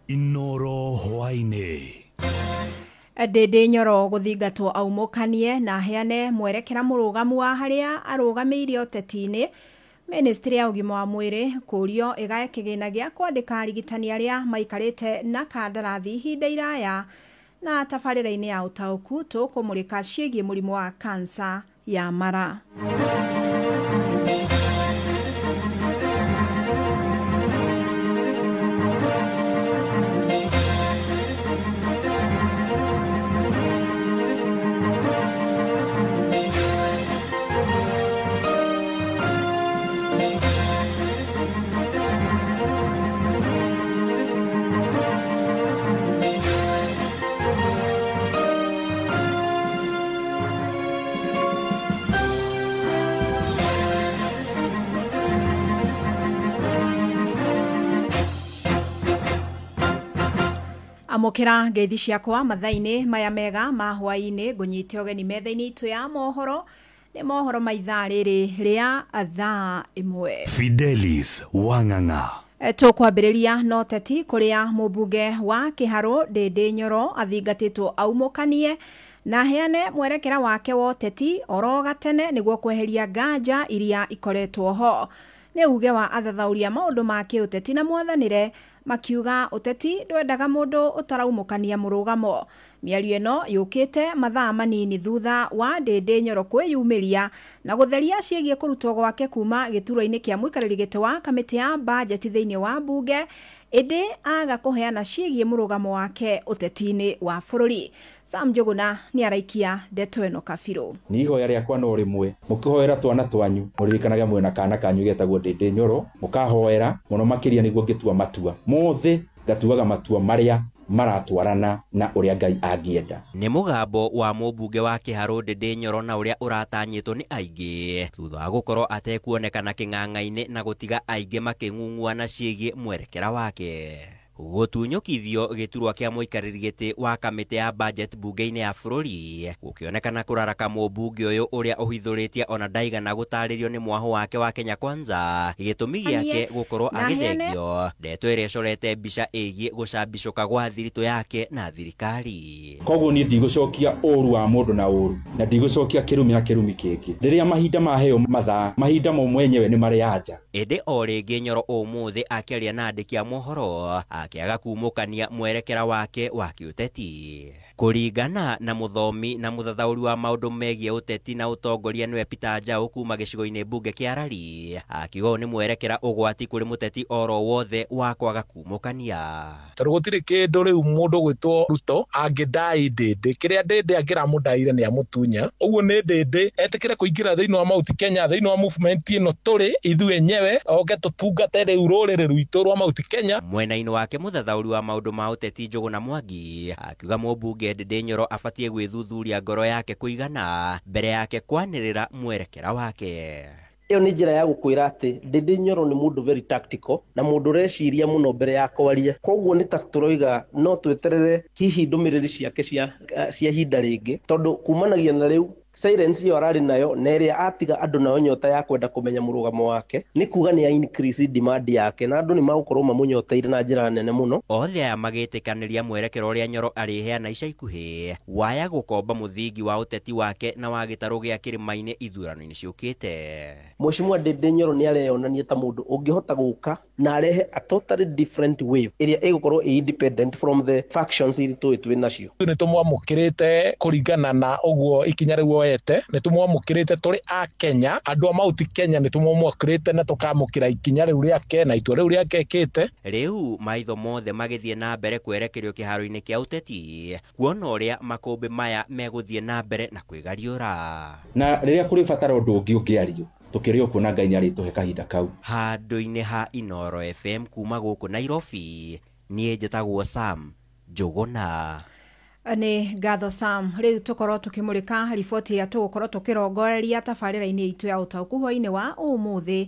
Inoro hwaĩ-inĩ. Ndindi Nyoro gũthingatwo aumũkanie na aheane mwerekera mũrũgamu wa harĩa arũgamĩire ũteti-inĩ. Ministry ya ũgima wa mwĩrĩ kũrio ĩgae kĩgĩna gĩa kwandĩka arigitani arĩa maikarĩte na kandarathi ihinda iraya. Na tabarĩra-inĩ ya ũtaũku tũkũmũrĩka ciĩgiĩ mũrimũ wa kansa ya mara. Amũkĩra ngeithi ciakwa mathaa-inĩ maya mega ma hwaĩ-inĩ, ngũnyite ũgeni metha-inĩ itũ ya mohoro. Nĩ mohoro ma ithaa rĩrĩ rĩa thaa 1. Fidelis Wang'ang'a. Tũkwambĩrĩria na ũteti kũrĩa mũmbunge wa Kĩharũ Ndindi Nyoro athingatĩtwo aumũkanie na aheane mwerekera wake wa ũteti oro gatene nĩguo kweheria nganja iria ikoretwo ho. Nĩ uge wa athathaũria maũndũ ma kĩũteti na mwathanĩre makiuga ũteti ndwendaga mũndũ ũtaraumũkania mũrũgamo. Mĩario ĩno yũkĩte mathaa manini thutha wa Ndindi Nyoro kwĩyumĩria na gũtheria ciĩgiĩ kũrutwo gwake kuma gĩturwa-inĩ kĩa mũikarĩri gĩtĩ wa kamĩtĩ ya bajeti thĩinĩ wa mbunge, ĩndĩ aga kũheana ciĩgiĩ mũrũgamo wake ũteti-inĩ wa bũrũri. Sam Njuguna nĩ araikia ndeto ĩno kabirũ. Nĩ ihoya rĩakwa no rĩmwe, mũkĩhoera twana twanyu mũririkanage mwĩna kana kanyu getagwo Ndindi Nyoro, mũkahoera mũno makĩria nĩguo ngĩtua matua mothe, ngatuaga matua marĩa maratwarana na ũrĩa Ngai angĩenda. Nĩ mũgambo wa mũmbunge wa Kĩharũ Ndindi Nyoro na ũrĩa ũratanyĩtwo nĩ aingĩ thutha wa gũkorwo atekuonekana kĩng'ang'a-inĩ na gũtiga aingĩ makĩng'ung'ua na ciĩgiĩ mwerekera wake. Gũtunyũkithio gĩturwa kĩa mũikarĩri gĩtĩ wa kamĩtĩ ya budget mbunge-inĩ ya bũrũri gũkĩonekana kũraraka mũmbunge ũyũ ũrĩa ũhithũrĩtie ona ndaigana gũtarĩrio nĩ mwahũ wake wa Kenya Kwanza gĩtũmi gĩake gũkorwo agĩthengio. Ndeto ĩrĩa ĩcorete mbica ĩgiĩ gũcambicũka gwa thiritũ yake na thirikari. Koguo niĩ ndigũcokia ũru wa mũndũ na ũru, na ndigũcokia kĩrumi na kĩrumi kĩngĩ. Rĩrĩa mahinda maheo mathaa, mahinda mo mwenyewe nĩ marĩ anja. Ĩndĩ o rĩngĩ Nyoro ũmũthĩ akĩaria na andĩki a mohoro akĩaga kumũkania mwerekera wake wa kĩũteti. Kũringana na mũthomi na mũthathaũri wa maũndũ megiĩ ũteti na ũtongoria nĩwe Peter Njau kuma gĩcigo-inĩ mbunge kĩa Arari, akiuga ũyũ nĩ mwerekera ũgwati kũrĩ mũteti oro wothe wa kwaga kumũkania. Tondũ gũtirĩ kĩndũ rĩu mũndũ gwĩtwo Ruto angĩndai Ndindi, kĩrĩa Ndindi angĩramũndaire nĩ amũtunya. Ũguo nĩ Ndindi etĩkĩre kũingĩra thĩinĩ wa Mount Kenya, thĩinĩ wa movement ĩno tũrĩ ithuĩ enyewe, oke tũtungate rĩu rũrĩrĩ rwitũ rwa Mount Kenya. Mwena-inĩ wake mũthathaũri wa maũndũ ma ũteti Njuguna Mwangi akiuga mũmbunge Ndindi Nyoro abatiĩ gwĩthuthuria ngoro yake kũigana mbere yake kwanĩrĩra mwerekera wake. Ĩyo nĩ njĩra ya gũkwĩra atĩ Ndindi Nyoro nĩ mũndũ very tactical na mũndũ ũreciria mũno mbere ya kwaria. Koguo nĩ ta tũroiga no tweterere hihi ndũmĩrĩri ciake cia ihinda rĩngĩ, tondũ kumanagia na rĩu silence ĩyo ararĩ nayo na ĩrĩa atiga andũ nayo nyota ya kwenda kũmenya mũrũgamo wake, nĩ kuga nĩ ya increase demand yake na andũ nĩ magũkorwo mamũnyoteire na njĩra nene mũno. Othe aya magĩtĩkanĩria mwerekero ũrĩa Nyoro arĩheana ica ikuhĩ waya gũkomba mũthingi wa ũteti wake na wa gĩtarũ gĩa kĩrĩma-inĩ ithurano-inĩ ciũkĩte. Mheshimiwa Ndindi Nyoro nĩ areyonania ta mũndũ ũngĩhota gũka na arehe a totally different wave ĩrĩa ĩgũkorwo ĩ independent from the factions iria tũĩ twĩ nacio. Nĩ tũmwamũkĩrĩte kũringana na ũguo ikinya rĩu oete, nĩ tũmwamũkĩrĩte tũrĩ a Kenya, andũ a Mount Kenya nĩ tũmwamũkĩrĩte na tũkamũkĩra ikinya rĩu rĩake na itua rĩu rĩake ekĩte. Rĩu maitho mothe magĩthiĩ na mbere kwerekerio kĩharo-inĩ kĩa ũteti kuona ũrĩa makũmbĩ maya megũthiĩ na mbere na kwĩgariũra. Na rĩrĩa kũrĩ batara ũndũ ũngĩ ũngĩario, tũkĩrĩ o kuona Ngai nĩarĩtũhe kahinda kau. Handũ-inĩ ha Inoro FM kuma gũkũ Nairobi, niĩ njĩtagwo Sam Njuguna. Nĩ ngatho Sam. Rĩu tũkorwo tũkĩmũrĩka riboti ĩrĩa tũgũkorwo tũkĩrongoreria tabarĩra-inĩ itũ ya ũtaũku hwaĩ-inĩ wa ũmũthĩ.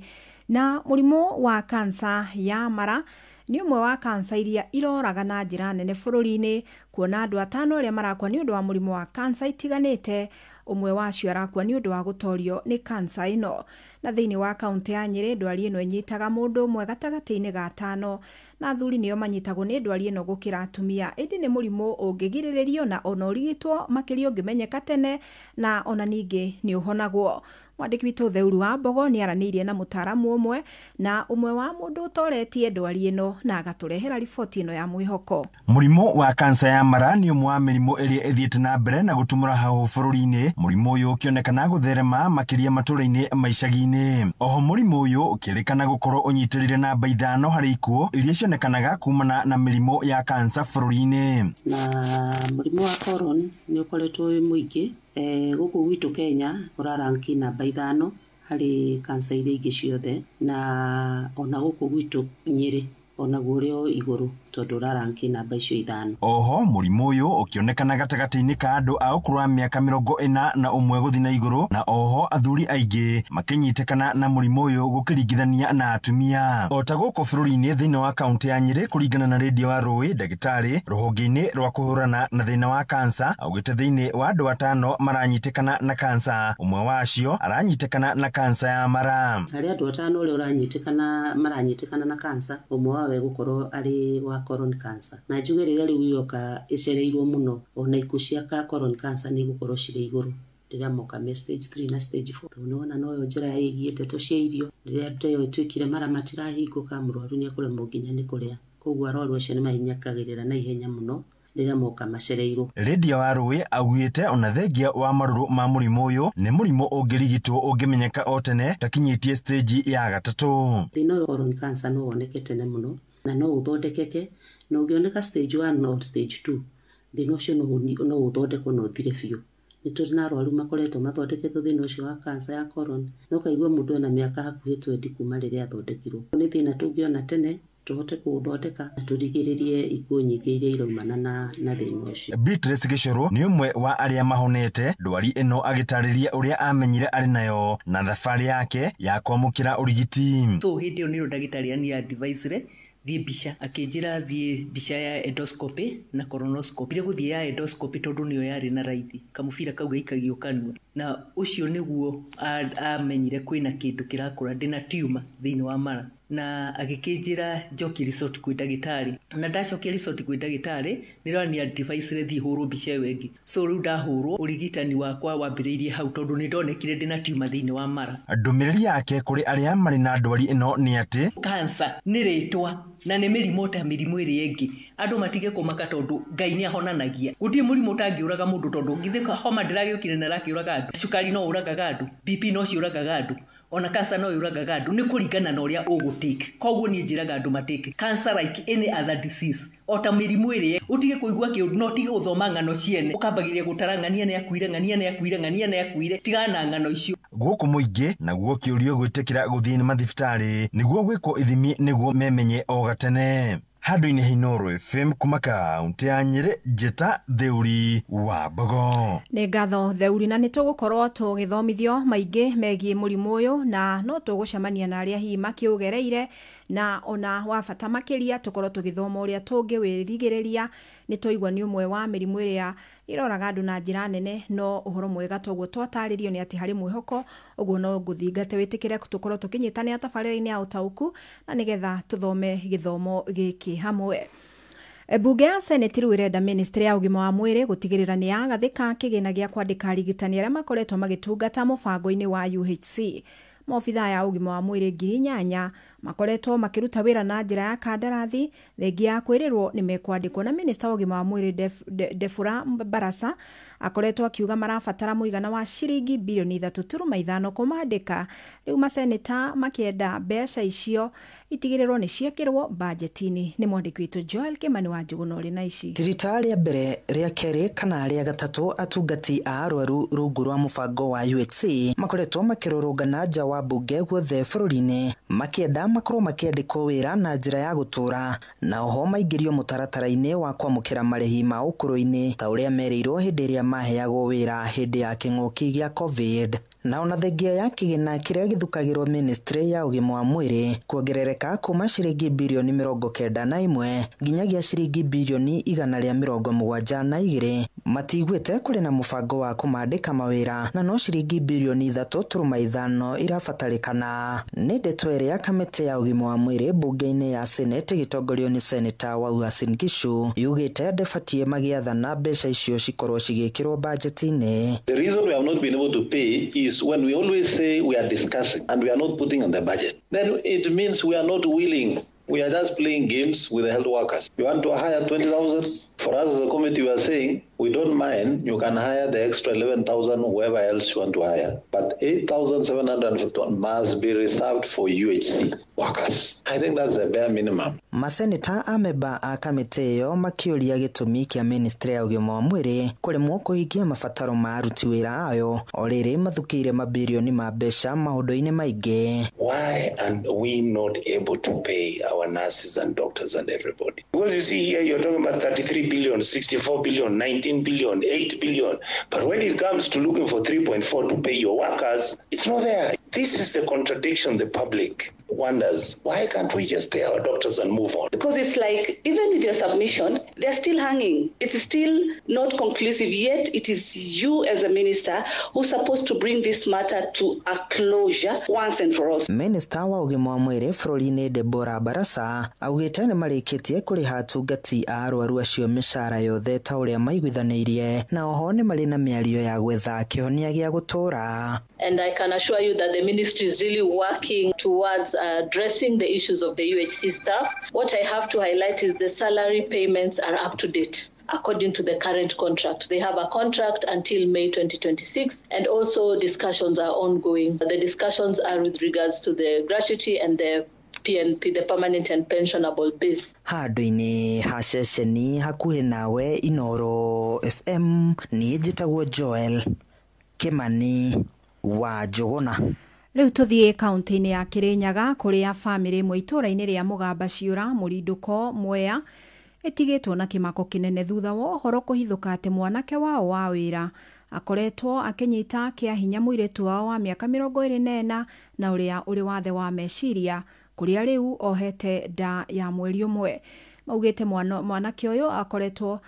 Na mũrimũ wa kansa ya mara nĩ ũmwe wa kansa iria iroraga na njĩra nene bũrũri-inĩ, kuona andũ atano arĩa marakua nĩ ũndũ wa mũrimũ wa kansa itiganĩte, ũmwe wacio arakua nĩ ũndũ wa gũtorio nĩ kansa ĩno. Na thĩinĩ wa kaunti ya Nyĩrĩ ndwari ĩno ĩnyitaga mũndũ ũmwe gatagatĩ-inĩ ga 5, na athuri nĩo manyitagwo nĩ ndwari ĩno gũkĩra atumia. Ĩndĩ nĩ mũrimũ ũngĩgirĩrĩrio na ona ũrigitwo makĩria ũngĩmenyeka tene, na ona ningĩ nĩ ũhonagwo. Mwandĩki witũ Theuru wa Mbogo nĩ aranĩirie na mũtaaramu ũmwe na ũmwe wa mũndũ ũtoretie ndwari ĩno na agatũrehera riboti ĩno ya mwĩhoko. Mũrimũ wa kansa ya mara nĩ ũmwe wa mĩrimũ ĩrĩa ĩthiĩte na mbere na gũtumũra hau bũrũri-inĩ. Mũrimũ ũyũ ũkĩonekana gũtherema makĩria matũũra-inĩ ma icagi-inĩ. Oho mũrimũ ũyũ ũkĩrĩkana gũkorwo ũnyitĩrĩire namba 5 harĩ ikuũ iria cionekanaga kumana na mĩrimũ ya kansa bũrũri-inĩ. Na mũrimũ wa colon nĩ ũkoretwo wĩ mũingĩ gũkũ gwitũ Kenya, ũraranki namba 5 harĩ kansa iria ingĩ ciothe, na ona gũkũ gwitũ Nyĩrĩ onaguo ũrĩ o igũrũ tondũ ũraranki namba icio 5. Oho mũrimũ ũyũ ũkĩonekana gatagatĩ-inĩ ka andũ a ũkũrũ wa mĩaka 41 gũthiĩ na igũrũ, na oho athuri aingĩ makĩnyitĩkana na mũrimũ ũyũ gũkĩringithania na atumia. O ta gũkũ bũrũri-inĩ thĩinĩ wa kaunti ya Nyĩrĩ kũringana na redio wa Rũĩ, ndagĩtarĩ rũhonge-inĩ rwa kũhũrana na thĩna wa kansa augĩte thĩinĩ wa andũ 5 maranyitĩkana na kansa, ũmwe wacio aranyitĩkana na kansa ya mara. Harĩ andũ 5 ũrĩa ũranyitĩkana maranyitĩkana na kansa, ũmwe wao egũkorwo arĩ wa colon cancer. Na njuge rĩrĩa rĩu yoka ĩcereirwo mũno, ona ikuũ cia colon cancer nĩ igũkorwo cirĩ igũrũ rĩrĩa moka me stage 3 na stage 4. Tondũ nĩwona noyo njĩra ĩgiĩ ndeto cia irio, rĩrĩa nda ĩyo ĩtuĩkire mara matirahingũka, mũrwaru nĩekũremwo nginya nĩ kũrĩa. Koguo arwaru acio nĩmahinyakagĩrĩra na ihenya mũno rĩrĩa moka macereirwo. Lydia Warũĩ augĩte ona thengia wa marũrũ ma mũrimũ ũyũ nĩ mũrimũ ũngĩrigitwo ũngĩmenyeka o tene takinyĩtie stage ya 3. Thĩna ũyũ wa colon cancer no woneke tene mũno na no ũthondekeke, na ũngĩoneka stage 1 or stage 2 thĩna ũcio no ũthondekwo na ũthire biũ. Nĩ tũrĩ na arwaru makoretwo mathondeketwo thĩna ũcio wa cancer ya colon, na ũkaigua mũndũ ena mĩaka hakuhĩ 20 kuma rĩrĩa athondekirwo. Nĩ thĩna tũngĩona tene tũhote kũũthondeka na tũrigĩrĩrie ikuũ nyingĩ iria iraumana na thĩna ũcio. Beatrice Gĩcũrũ nĩ ũmwe wa arĩa mahonete ndwari ĩno agĩtarĩria ũrĩa amenyire arĩ nayo na thabarĩ yake ya kwamũkĩra ũrigiti. So hĩndĩ ĩyo nĩrĩo ndagĩtarĩ ani advisire thiĩ mbica, akĩnjĩra thiĩ mbica ya endoscopy na colonoscopy. Ndire gũthiĩ ya endoscopy tondũ nĩyo yarĩ na raithi, kamũbira kau gaikagio kanua, na ũcio nĩguo amenyire kwĩna kĩndũ kĩrakũra, ndĩna tumor thĩinĩ wa mara, na agĩkĩnjĩra njokie resort kwĩ ndagĩtarĩ. Na ndacokia resort kwĩ ndagĩtarĩ nĩrĩo ni advisire thiĩ hũrwo mbica ĩyo ĩngĩ. So rĩu ndahũrwo, ũrigitani wakwa wambĩrĩirie hau tondũ nĩndonekire ndĩna tumor thĩinĩ wa mara. Ndũmĩrĩri yake kũrĩ arĩa marĩ na ndwari ĩno nĩ atĩ kansa nĩ rĩtwa na nĩ mĩrimũ ta mĩrimũ ĩrĩa ĩngĩ. Andũ matige kũmaka tondũ Ngai nĩ ahonanagia. Gũtirĩ mũrimũ ũtangĩũraga mũndũ tondũ githĩ homa ndĩragĩũkire na ĩrakĩũraga andũ, cukari no ũragaga andũ, BP no ciũragaga andũ, ona cancer no yũragaga andũ. Nĩ kũringana na ũrĩa ũgũtake. Koguo niĩ njĩraga andũ matake cancer like any other disease, o ta mĩrimũ ĩrĩa. Ũtige kũigua kĩũndũ na ũtige gũthoma ng'ano ciene, ũkambagĩrĩria gũtara ng'ania nĩ akuire, ng'ania nĩ akuire, ng'ania nĩ akuire. Tigana na ng'ano icio. Gũkũ mũingĩ naguo kĩũrio gwĩtĩkĩra gũthiĩ mathibitarĩ nĩguo gwĩkwo ithimi nĩguo memenye o gatene. Handũ-inĩ ha Inooro FM kuma kaunti ya Nyĩrĩ, njĩta Theuri wa Mbogo. Nĩ ngatho Theuri, na nĩ tũgũkorwo tũgĩthomithio maingĩ megiĩ mũrimũ ũyũ, na no tũgũcemania na arĩa hihi makĩũgereire, na ona wa bata makĩria tũkorwo tũgĩthoma ũrĩa tũngĩwĩrigĩrĩria. Nĩ twaigua nĩ ũmwe wa mĩrimũ ĩrĩa ĩroraga andũ na njĩra nene, no ũhoro mwega toguo twatarĩrio nĩ atĩ harĩ mwĩhoko. Ũguo no ngũthingate wĩtĩkĩre tũkorwo tũkĩnyitanĩra tabarĩra-inĩ ya ũtaũku, na nĩgetha tũthome gĩthomo gĩkĩ hamwe. Mbunge ya Senate rĩu ĩrenda ministry ya ũgima wa mwĩrĩ gũtigĩrĩra nĩ yagathĩka kĩgĩna gĩa kwandĩka arigitani arĩa makoretwo magĩtungata mũbango-inĩ wa UHC. Maobithaa ya ũgima wa mwĩrĩ 8,000 makoretwo makĩruta wĩra na njĩra ya kandarathi thengia ya kwĩrĩrwo nĩ mekwandĩkwo. Na minista wa ũgima wa mwĩrĩ Defura Barasa akoretwo akiuga marabatara mũigana wa ciringi bilioni 3.5 kũmandĩka. Rĩu maseneta makĩenda mbeca icio itigĩrĩrwo nĩ ciekĩrwo bajeti-inĩ. Nĩ mwandĩki witũ Joel Kimani wa Njũgũna ũrĩ na ici. Ti rita rĩa mbere, rĩa kerĩ kana rĩa gatatũ atungati a arwaru rungu rwa mũbango wa UHC makoretwo makĩrũrũngana nja wa mbunge guothe bũrũri-inĩ makĩenda makorwo makĩandĩkwo wĩra na njĩra ya gũtũra, na oho maingĩrio mũtaratara-inĩ wa kwamũkĩra marĩhi ma ũkũrũ-inĩ ta ũrĩa merĩirwo hĩndĩ ĩrĩa maheagwo wĩra hĩndĩ ya kĩng'ũki gĩa COVID. Na ona thengia ya kĩgĩna kĩrĩa gĩthukagĩrwo ministry ya ũgima wa mwĩrĩ kuongerereka kuma ciringi birioni 91 nginyagia ciringi birioni 172 matiguĩte kũrĩ na mũbango wa kũmandĩka mawĩra na no ciringi birioni 3.5 irabatarĩkana. Nĩ ndeto ĩrĩa kamĩtĩ ya ũgima wa mwĩrĩ mbunge-inĩ ya Senate ĩgĩtongorio nĩ Seneta wa Uasin Gishu yugĩte ndĩbatiĩ magĩathana mbeca icio cikorwo cigĩkĩrwo bajeti-inĩ. The reason we have not been able to pay is when we always say we are discussing and we are not putting on the budget, then it means we are not willing. We are just playing games with the health workers. You want to hire 20,000? For us as a committee, we are saying we don't mind. You can hire the extra 11,000, whoever else you want to hire. But 8,751 must be reserved for UHC workers. I think that's the bare minimum. Maseneta ameba a kamĩtĩ ĩyo makĩũria gĩtũmi kĩa ministry ya ũgima wa mwĩrĩ kũremwo kũhingia mabataro ma aruti wĩra ayo o rĩrĩ mathukĩire mabirioni ma mbeca maũndũ-inĩ maingĩ. Why are we not able to pay our nurses and doctors and everybody? Because you see here you're talking about 33 billion, 64 billion, 19 billion, 8 billion. But when it comes to looking for 3.4 to pay your workers, it's not there. This is the contradiction the public wonders. Why can't we just pay our doctors and move on? Because it's like, even with your submission, they're still hanging. It's still not conclusive yet. It is you as a minister who's supposed to bring this matter to a closure once and for all. Minister wa ũgima wa mwĩrĩ bũrũri-inĩ Deborah Barasa augĩte nĩ marĩkĩtie kũrĩha atungati a arwaru acio mĩcara yothe ta ũrĩa maiguithanĩirie na oho nĩ marĩ na mĩario ya gwetha kĩhonia gĩa gũtũũra. And I can assure you that the ministry is really working towards addressing the issues of the UHC staff. What I have to highlight is the salary payments are up to date according to the current contract. They have a contract until May 2026, and also discussions are ongoing. The discussions are with regards to the gratuity and the PNP, the permanent and pensionable base. Handũ-inĩ ha ceceni hakuhĩ nawe Inoro FM, niĩ njĩtagwo Joel Kimani wa Njũgũna. Rĩu tũthiĩ kaunti-inĩ ya Kĩrĩnyaga kũrĩa bamĩrĩ ĩmwe itũũra-inĩ rĩa Mũgamba Ciũra Mũrindũko Mwea ĩtigĩtwo na kĩmako kĩnene thutha wa ũhoro kũhithũka atĩ mwanake wao wa wĩra akoretwo akĩnyita kĩa hinya mũirĩtu wao wa mĩaka 24 na ũrĩa ũrĩ wathe wa meciria kũrĩa rĩu ohete nda ya mweri ũmwe. Maugĩte mwanake ũyũ akoretwo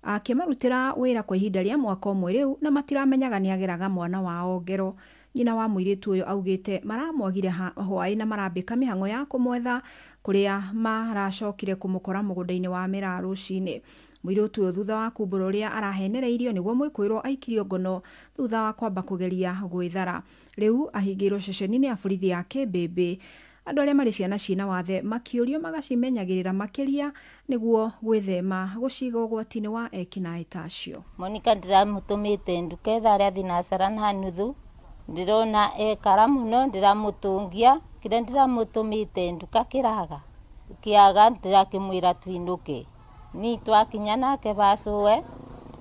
akĩmarutĩra wĩra kwa ihinda rĩa mwaka ũmwe rĩu na matiramenyaga nĩageraga mwana wao ngero. Nyina wa mũirĩtu ũyũ augĩte maramwagire hwaĩ na marambĩka mĩhang'o ya kũmwetha kũrĩa maracokire kũmũkora mũgũnda-inĩ wa mĩraa rũcinĩ. Mũirĩtu ũyũ thutha wa kumbũra ũrĩa arahenereirio nĩguo mwĩkũĩrwo aikirio ngono thutha wa kwamba kũgeria gwĩthara. Rĩu ahingĩirwo ceceni-inĩ ya borithi ya Kĩmbĩmbĩ. Andũ arĩa marĩ ciana ciĩna wathe makĩũrio magacimenyagĩrĩra makĩria nĩguo gwĩthema gũciga ũgwati-inĩ wa ekinaĩ ta acio. Monica ndiramũtũmĩte nduka ithaa rĩa thinacara na nuthu ndirona ekara muno ndiramutungia kiria ndiramutumite nduka kiraga kiaga ndirakimwira twinuke ni twakinya nake bacuwe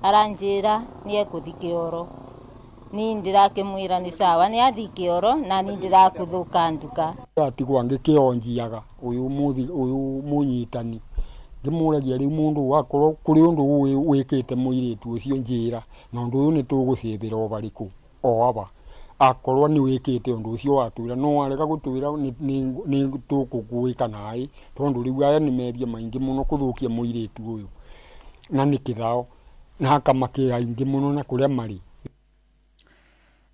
aranjira ni ekuthi kioro ni ndirakimwira ni sawa ni athi kioro na ni ndirakuthuka nduka atigwa ngikionjiaga uyu muthi uyu munyitani ngimuragia riu mundu wakorwo kuri undu wikite muiritu ucio njira na undu uyu ni tugucithira obariku o aba akorwo ni wikite undu ucio watwira no warega gutwira ni tukugwika nai tondu riu aya ni meria maingi muno kuthukia muiritu uyu na ni kithao na akamakia aingi muno na kuria mari.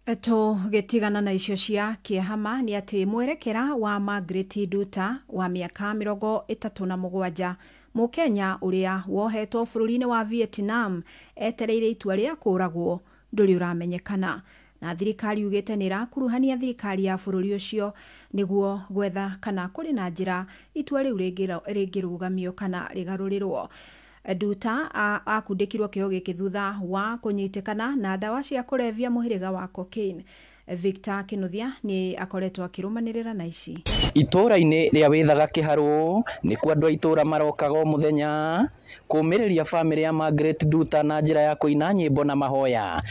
Tũgĩtigana na icio cia kĩehama nĩ atĩ mwerekera wa Margaret Nduta wa mĩaka 37 Mũkenya ũrĩa wohetwo bũrũri-inĩ wa Vietnam etereire itua rĩa kũũragwo ndũrĩ ũramenyekana na thirikari yugĩte nĩ ĩrakuruhania thirikari ya bũrũri ũcio nĩguo gwetha kana kũrĩ na njĩra itua rĩu rĩngĩrũgamio kana rĩgarũrĩrwo. Nduta akundĩkirwo kĩoho gĩkĩ thutha wa kũnyitĩkana na ndawa cia kũrebia mũhĩrĩga wa cocaine. Victor Kinuthia nĩ akoretwo akĩrũmanĩrĩra na ici. Itũũra-inĩ rĩa Wĩthaga Kĩharũ nĩkuo andũ a itũũra marokaga o mũthenya kũũmĩrĩria bamĩrĩ ya Margaret Nduta na njĩra ya kũina nyĩmbo na mahoya.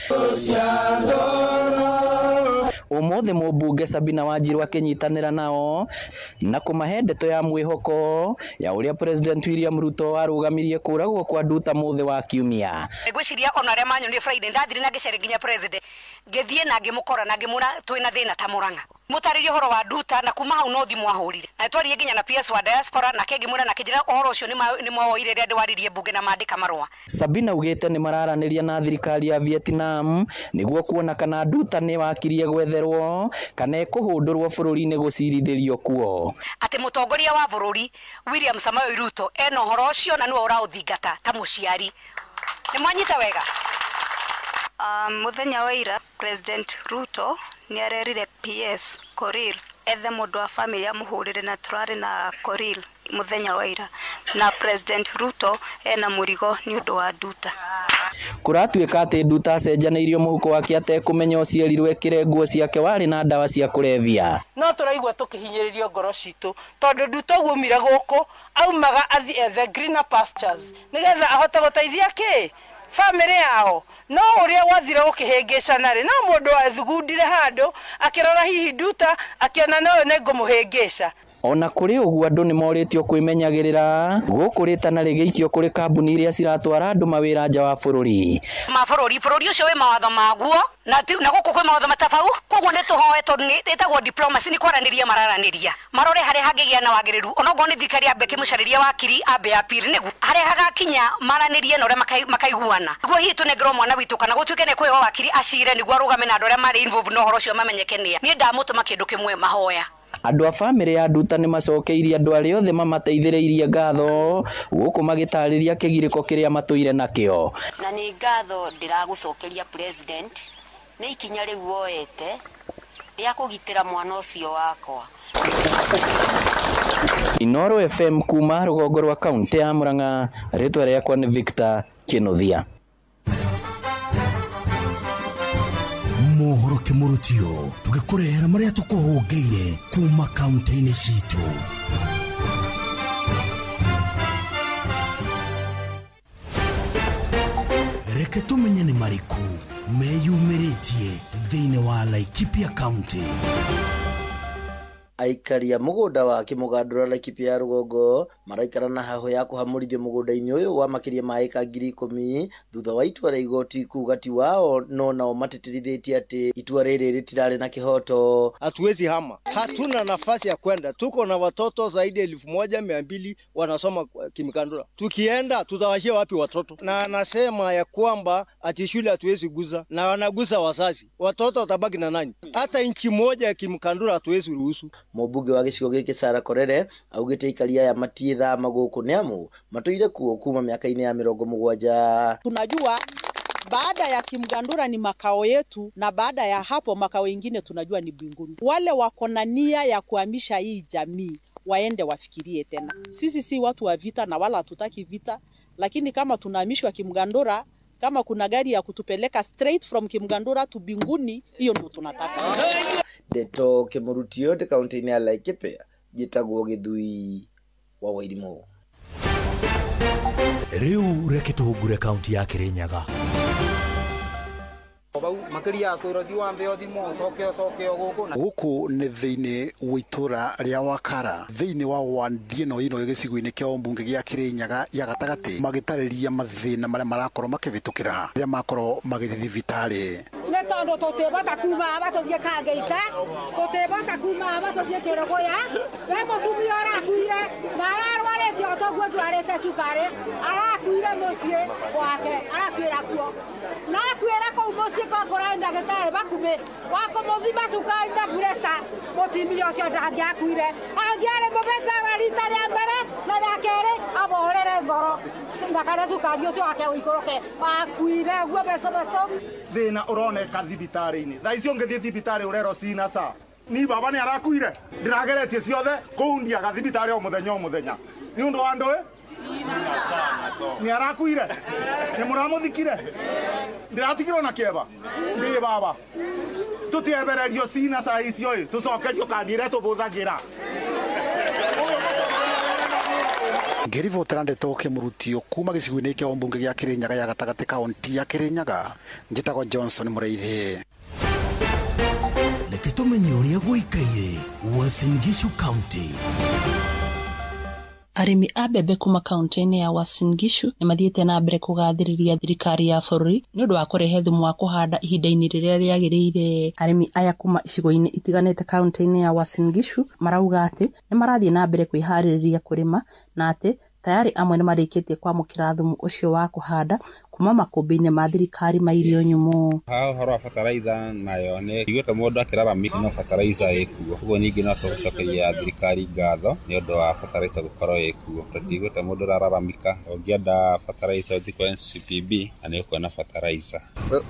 Ũmũthĩ mũmbunge Sabina Wanjiru akĩnyitanĩra nao na kũmahe ndeto ya mwĩhoko ya ũrĩa President William Ruto arũgamirie kũragwo kwa Nduta mũthĩ wa kiumia. Ngwĩciria ona arĩa manyonire Friday ndathire na ngĩceria nginya president Ngĩthiĩ na ngĩmũkora na ngĩmwĩra twĩna thĩna ta Murang'a. Mũtarĩrie ũhoro wa Nduta na kuma hau no thimũ ahũrire. Na twaririe nginya na PS wa diaspora nake ngĩmwĩra na kĩnjĩra ũhoro ũcio nĩ mawoire rĩrĩa ndĩwaririe mbunge na mandĩka marũa. Sabina augĩte nĩ mararanĩria na thirikari ya Vietnam nĩguo kuona kana Nduta nĩ wakirie gwetherwo kana ekũhũndũrwo bũrũri-inĩ gũcirithĩrio kuo. Atĩ mũtongoria wa bũrũri William Samoei Ruto ena ũhoro ũcio na nĩwe ũraũthingata ta mũciari. Nĩ mwanyita wega? Muthenya wa ira President Ruto nĩ arerire PS Korir ethe mũndũ wa family amũhũrĩre na turarĩ na Korir muthenya wa ira na President Ruto ena mũrigo nĩ ũndũ wa Nduta. Kũratuĩka atĩ Nduta acenjanĩirio mũhuko wake atekũmenya ũciarirwo ekĩre nguo ciake warĩ na ndawa cia kũrebia. No tũraigua tũkĩhinyĩrĩrio ngoro citũ tondũ Nduta ũguo aumire gũkũ aumaga athiĩ ethe greener pastures nĩgetha ahote gũteithia kĩ family yao. No ũrĩa gwathire gũkĩhĩngĩcana rĩ, no mũndũ wathugundire handũ akĩrora hihi Nduta akĩona noyo nĩ ngũmũhĩngĩca. Ona kũrĩ ũguo andũ nĩ morĩtio kwĩmenyagĩrĩra gũkũ rĩtana rĩgĩikio kũrĩ kambuni iria ciratwara andũ mawĩra nja wa bũrũri. Ma bũrũri ũcio wĩ mawatho maguo na gũkũ kwĩ mawatho matabau, koguo nĩ tũhoe tondũ nĩ ĩtagwo diplomacy, nĩ kwaranĩria mararanĩria marore harĩa hangĩgĩa na wagĩrĩru, onokorwo nĩ thirikari ambe ĩkĩmũcarĩria wakiri ambe apiri nĩguo harĩa hagakinya maranĩrie na ũrĩa makaiguana nĩguo hihi tũnengerwo mwana witũ kana gũtuĩke nĩ kwĩhwo wakiri acire nĩguo arũgame na andũ arĩa marĩ involved na ũhoro ũcio mamenyeke nĩa. Niĩ ndamũtũma kĩndũ kĩmwe, mahoya. Andũ a bamĩrĩ ya Nduta nĩ macokeirie andũ arĩa othe mamateithĩrĩirie ngatho gũkũ magĩtarĩria kĩgirĩko kĩrĩa matũire nakĩo. Na nĩ ngatho ndĩragũcokeria President nĩ ikinya rĩu woete rĩa kũgitĩra mwana ũcio wakwa. Inoro FM kuma rũgongo rwa kaunti ya Murang'a, rĩtwa rĩakwa nĩ Victor Kinuthia. Mohoro kĩmũrutio tũgĩkũrehera marĩa tũkũhũngĩire kuma kaunti-inĩ citũ. Reke tũmenye nĩ marĩkũ meyumĩrĩtie thĩinĩ wa Laikipia County. Aikari a mũgũnda wa Kĩmũgandũra Laikipia ya rũgongo maraikara na heho ya kũhamũrithio mũgũnda-inĩ ũyũ wa makĩria ma ĩka 10,000 thutha wa itua rĩa igoti kuga ti wao, no nao matĩtĩrithĩtie atĩ itua rĩrĩ rĩtirarĩ na kĩhoto. Hatuwezi hama, hatuna nafasi ya kwenda. Tuko na watoto zaidi ya 1200 wanasoma Kimikandura. Tukienda tutawashia wapi watoto? Na anasema ya kwamba ati shule hatuwezi guza, na wanaguza wazazi, watoto watabaki na nani? Hata inchi moja ya Kimikandura hatuwezi ruhusu. Mũmbunge wa gĩcigo gĩkĩ Sarah Korere augĩte aikari aya matiĩthama gũkũ nĩ amu matũire kuo kuma mĩaka-inĩ ya 70. Tunajua baada ya Kimgandura ni makao yetu, na baada ya hapo makao ingine tunajua ni mbinguni. Wale wako na nia ya kuhamisha hii jamii waende wafikirie tena. Sisi si watu wa vita na wala hatutaki vita, lakini kama tunahamishwa Kimgandura, kama kuna gari ya kutupeleka straight from Kimgandura to mbinguni, hiyo ndio tunataka. Ndeto Kĩmũrutio ndĩ kaunti-inĩ ya Laikipia, njĩtagwo Gĩthui wa Wairimũ. Rĩu reke tũhungure kaunti ya Kirinyaga. Gũkũ nĩ thĩinĩ wa itũra rĩa Wakara thĩinĩ wa wandi ĩno ĩno gĩcigo-inĩ kĩa ũmbunge gĩa Kirinyaga ya gatagatĩ magĩtarĩria mathĩna marĩa marakorwo makĩhĩtũkĩra rĩrĩa makorwo magĩthiĩ thibitarĩ. Nĩ tondũ tũtĩbota kuma aba tũthiĩ Kangeita, tũtĩbota kuma aba tũthiĩ Kĩrũgũya. We mũtumia ũrakuire na ararwarĩte o toguo ndwarĩte cukari, arakuire mũciĩ gwake, arakuĩra kuo. Na akuĩra kũu mũciĩ kũrĩ ndagĩtarĩ bakubĩ wa kũmũthima cukari na pressure, mũtumia ũcio ndangĩakuire. Angĩarĩ mũbe ndawa rita rĩa mbere na rĩa kerĩ amũhũrĩre ngoro ndakane cukari ũcio wake ũikũrũke, akuire ũguo beco. Thĩna ũroneka thibitarĩ-inĩ thaa icio ũngĩthiĩ thibitarĩ ũrerwo cina ca ni baba nĩ arakuire ndĩrageretie ciothe kũu ndiaga thibitarĩ o mũthenya o mũthenya nĩ ũndũ wa ndũĩ nĩ arakuire nĩ mũramũthikire ndĩratigirwo na kĩeva ndĩ baba tũtiebererio cina ca icio ĩ tũcokerio kandi ĩrĩa tũbũthagĩra. Ngĩribotera ndeto Kĩmũrutio kuma gĩcigo-inĩ kĩa ũmbunge gĩa Kirinyaga ya gatagatĩ kaunti ya Kirinyaga, njĩtagwo Johnson Mũraithi. Reke tũmenye ũrĩa gũikaire Uasin Gishu County. Arĩmi a mbembe kuma kaunti-inĩ ya Uasin Gishu nĩ mathiĩte na mbere kũgathĩrĩria thirikari ya bũrũri nĩ ũndũ wa kũrehe thumu wa kũhanda ihinda-inĩ rĩrĩa rĩagĩrĩire. Arĩmi aya kuma icigo-inĩ itiganĩte kaunti-inĩ ya Uasin Gishu marauga atĩ nĩ marathiĩ na mbere kwĩharĩrĩria kũrĩma na atĩ tayarĩ amwe nĩ marĩkĩtie kwamũkĩra thumu ũcio wa kũhanda kuma makũmbĩ-inĩ ma thirikari ma irio nyũmũ. Ha ũhoro wa bataraitha nayo nĩ iguĩte mũndũ akĩraramika no bataraitha ĩkuo, ũguo ningĩ no tũgũcokeria thirikari ngatho nĩ ũndũ wa bataraitha gũkorwo ĩkuo. Tũtiguĩte mũndũ ũrararamika, ũngĩenda bataraitha ũthiĩ kwa NCPB na nĩ ũkuona bataraitha.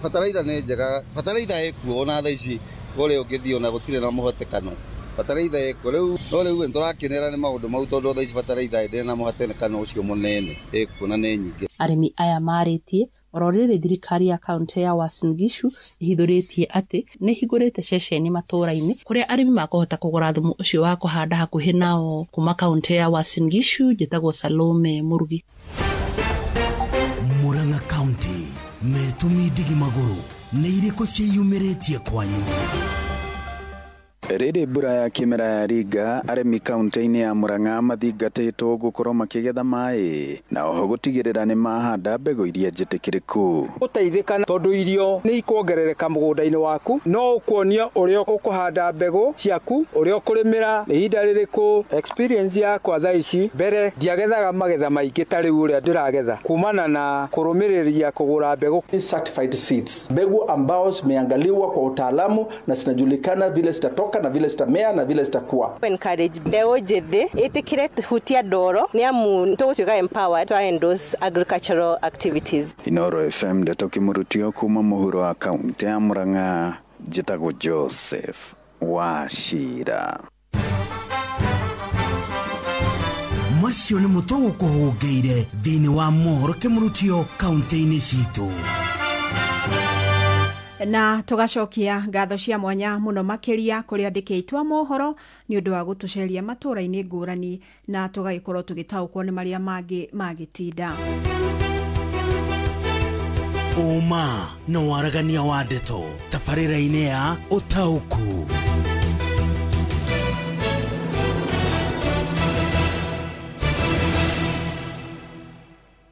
Bataraitha nĩ njega, bataraitha ĩkuo ona thaa ici kũrĩa ũngĩthiĩ ona gũtirĩ na mũhatĩkano. Bataraitha ĩkuo rĩu, no rĩu nĩtũrakenera nĩ maũndũ mau tondũ thaa ici bataraitha ndĩrĩ na mũhatĩkano ũcio mũnene, ĩkuo na nĩ nyingĩ. Arĩmi aya marĩtie oro rĩrĩ thirikari ya kaunti ya Uasin Gishu ĩhithũrĩtie atĩ nĩ ĩhingũrĩte ceceni matũũra-inĩ kũrĩa arĩmi makũhota kũgũra thumu ũcio wa kũhanda hakuhĩ nao. Kuma kaunti ya Uasin Gishu, njĩtagwo Salome Murugi. Murang'a County metũmi ndigi magũrũ nĩ irĩkũ ciĩyumĩrĩtie kwanyu? Rĩrĩ mbura ya kĩmera ya ringa, arĩmi kaunti-inĩ ya Murang'a mathingatĩtwo gũkorwo makĩgetha maĩ na oho gũtigĩrĩra nĩ mahanda mbegũ iria njĩtĩkĩrĩku. Ũteithĩka tondũ irio nĩ ikuongerereka mũgũnda-inĩ waku, no ũkuonia ũrĩa ũkũhanda mbegũ ciaku, ũrĩa ũkũrĩmĩra, nĩ ihinda rĩrĩkũ. Experience yakwa thaa ici, mbere ndiagethaga magetha maingĩ ta rĩu ũrĩa ndĩragetha kumana na kũrũmĩrĩria kũgũra mbegũ. Certified seeds, mbegu ambao zimeangaliwa kwa utaalamu na zinajulikana vile zitatoka na vile zitamea na vile zitakuwa. Encourage mbeu njithi itikire hutia ndoro ni amu tũgũtuĩka empowered to endorse agricultural activities. Inoro FM ndeto kĩmũrutio kuma mũhuro wa kaunti ya Murang'a, njĩtagwo Joseph Wachira. Macio nĩ mũtwe gũkũhũngĩire thĩinĩ wa mohoro kĩmũrutio kaunti-inĩ citũ. Na tugacokia ngatho cia mwanya muno makiria kuri andĩki aitũ a mohoro nĩ ũndũ wa gũtũceria matũũra-inĩ ngũrani na tũgagĩkorwo tũgĩtaũkwo nĩ marĩa mangĩ magĩtinda. Ũma na waragania wa ndeto tabarĩra-inĩ ya ũtaũku.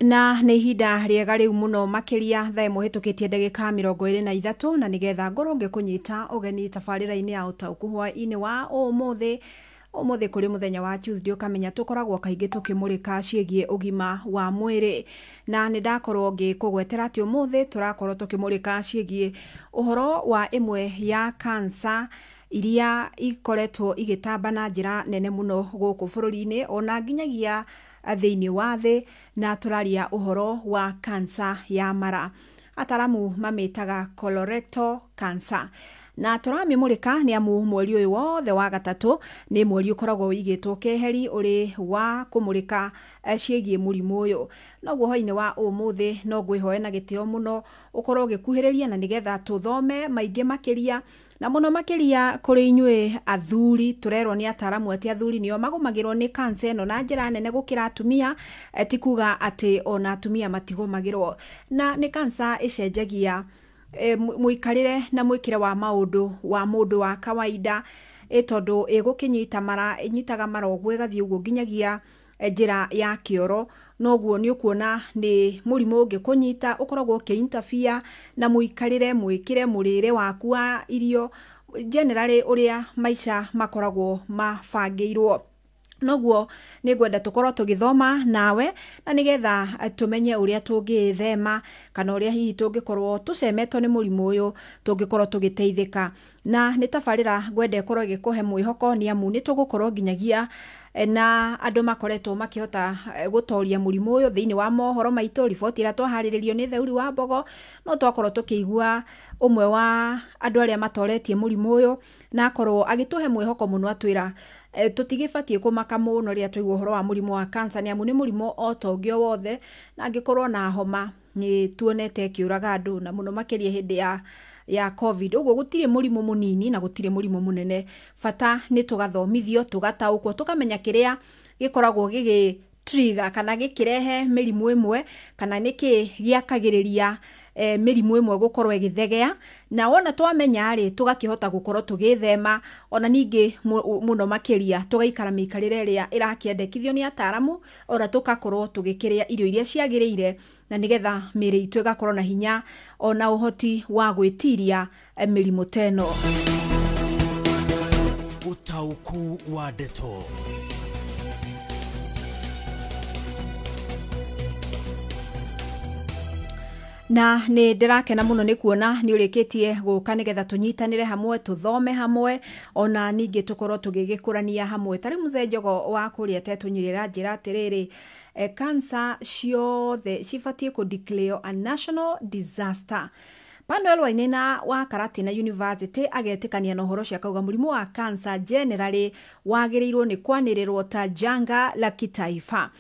Na nĩ ihinda rĩega rĩu mũno makĩria thaa ĩmwe hĩtũkĩtie ndagĩka 23 na nĩgetha ngorwo ngĩkũnyita ũgeni tabarĩra-inĩ ya ũtaũku hwaĩ-inĩ wa ũmũthĩ. Ũmũthĩ kũrĩ mũthenya wa Tuesday ũkamenya tũkoragwo kaingĩ tũkĩmũrĩka ciĩgiĩ ũgima wa mwĩrĩ, na nĩ ndakorwo ngĩkũgwetera atĩ ũmũthĩ tũrakorwo tũkĩmũrĩka ciĩgiĩ ũhoro wa ĩmwe ya cancer iria ikoretwo igĩtamba na njĩra nene mũno gũkũ bũrũri-inĩ ona nginyagia thĩinĩ wa thĩ, na tũraria ũhoro wa cancer ya mara, ataramu mamĩtaga colorectal cancer. Na tũramĩmũrĩka nĩ amu mweri ũyũ wothe wa gatatũ nĩ mweri ũkoragwo wĩigĩtwo keheri ũrĩ wa kũmũrĩka ciĩgiĩ mũrimũ ũyũ. Noguo hwaĩ-inĩ wa ũmũthĩ no ngwĩhoe na gĩtĩo mũno ũkorwo ũgĩkuhĩrĩria na nĩgetha tũthome maingĩ makĩria, na mũno makĩria kũrĩ inyuĩ athuri. Tũrerwo nĩ ataramu atĩ athuri nĩo magũmagĩrwo nĩ cancer ĩno na njĩra nene gũkĩra atumia, ti kuga atĩ ona atumia matigũmagĩrwo. Na nĩ cancer ĩcenjagia mũikarĩre na mwĩkĩre wa maũndũ wa mũndũ wa kawaida, tondũ ĩgũkĩnyita mara, ĩnyitaga mara ũguo ĩgathiĩ ũguo nginyagia njĩra ya kĩoro. Noguo nĩ ũkuona nĩ mũrimũ ũngĩkũnyita ũkoragwo ũkĩ-interfere na mũikarĩre, mwĩkĩre, mũrĩre waku wa irio, generally ũrĩa maica makoragwo mabangĩirwo. Noguo nĩ ngwenda tũkorwo tũgĩthoma nawe na nĩgetha tũmenye ũrĩa tũngĩthema kana ũrĩa hihi tũngĩkorwo tũcemetwo nĩ mũrimũ ũyũ tũngĩkorwo tũgĩteithĩka. Na nĩ tabarĩra ngwenda ĩkorwo ĩgĩkũhe mwĩhoko nĩ amu nĩ tũgũkorwo nginyagia na andũ makoretwo makĩhota gũtoria mũrimũ ũyũ thĩinĩ wa mohoro maitũ. Riboti ĩrĩa twaharĩrĩrio nĩ Theuri wa Mbogo, no twakorwo tũkĩigua ũmwe wa andũ arĩa matoretie mũrimũ ũyũ na akorwo agĩtũhe mwĩhoko mũno, atwĩra tũtigĩbatiĩ kũmaka mũno rĩrĩa twaigua ũhoro wa mũrimũ wa cancer nĩ amu nĩ mũrimũ o ta ũngĩ o wothe, na angĩkorwo na homa nĩ tuonete ĩkĩũraga andũ na mũno makĩria hĩndĩ ya COVID. Ũguo gũtirĩ mũrimũ mũnini na gũtirĩ mũrimũ mũnene, bata nĩ tũgathomithio, tũgataũkwo, tũkamenya kĩrĩa gĩkoragwo gĩgĩ trigger kana gĩkĩrehe mĩrimũ ĩmwe, kana nĩkĩ gĩakagĩrĩria mĩrimũ ĩmwe gũkorwo ĩgĩthegea, na wona twamenya rĩ, tũgakĩhota gũkorwo tũgĩthema, ona ningĩ mũno makĩria tũgaikara mĩikarĩre ĩrĩa ĩrakĩendekithio nĩ ataramu, ona tũgakorwo tũgĩkĩrĩa irio iria ciagĩrĩire, na nĩgetha mĩĩrĩ itũ ĩgakorwo na hinya ona ũhoti wa gwĩtiria mĩrimũ ta ĩno. Ũtaũku wa ndeto. Na nĩ ndĩrakena mũno nĩ kuona nĩ ũrĩkĩtie gũka nĩgetha tũnyitanĩre hamwe, tũthome hamwe, ona ningĩ tũkorwo tũgĩgĩkũrania hamwe. Ta rĩu Mzee Njogo wa kũrĩa Tetũnyĩrĩra njĩra atĩrĩrĩ, cancer ciothe cibatiĩ kũ declare a national disaster. Panuel Wainaina wa Karatina University agetĩkania na ũhoro ũcio, akauga mũrimũ wa cancer generally wagĩrĩirwo nĩ kwanĩrĩrwo ta janga la kitaifa.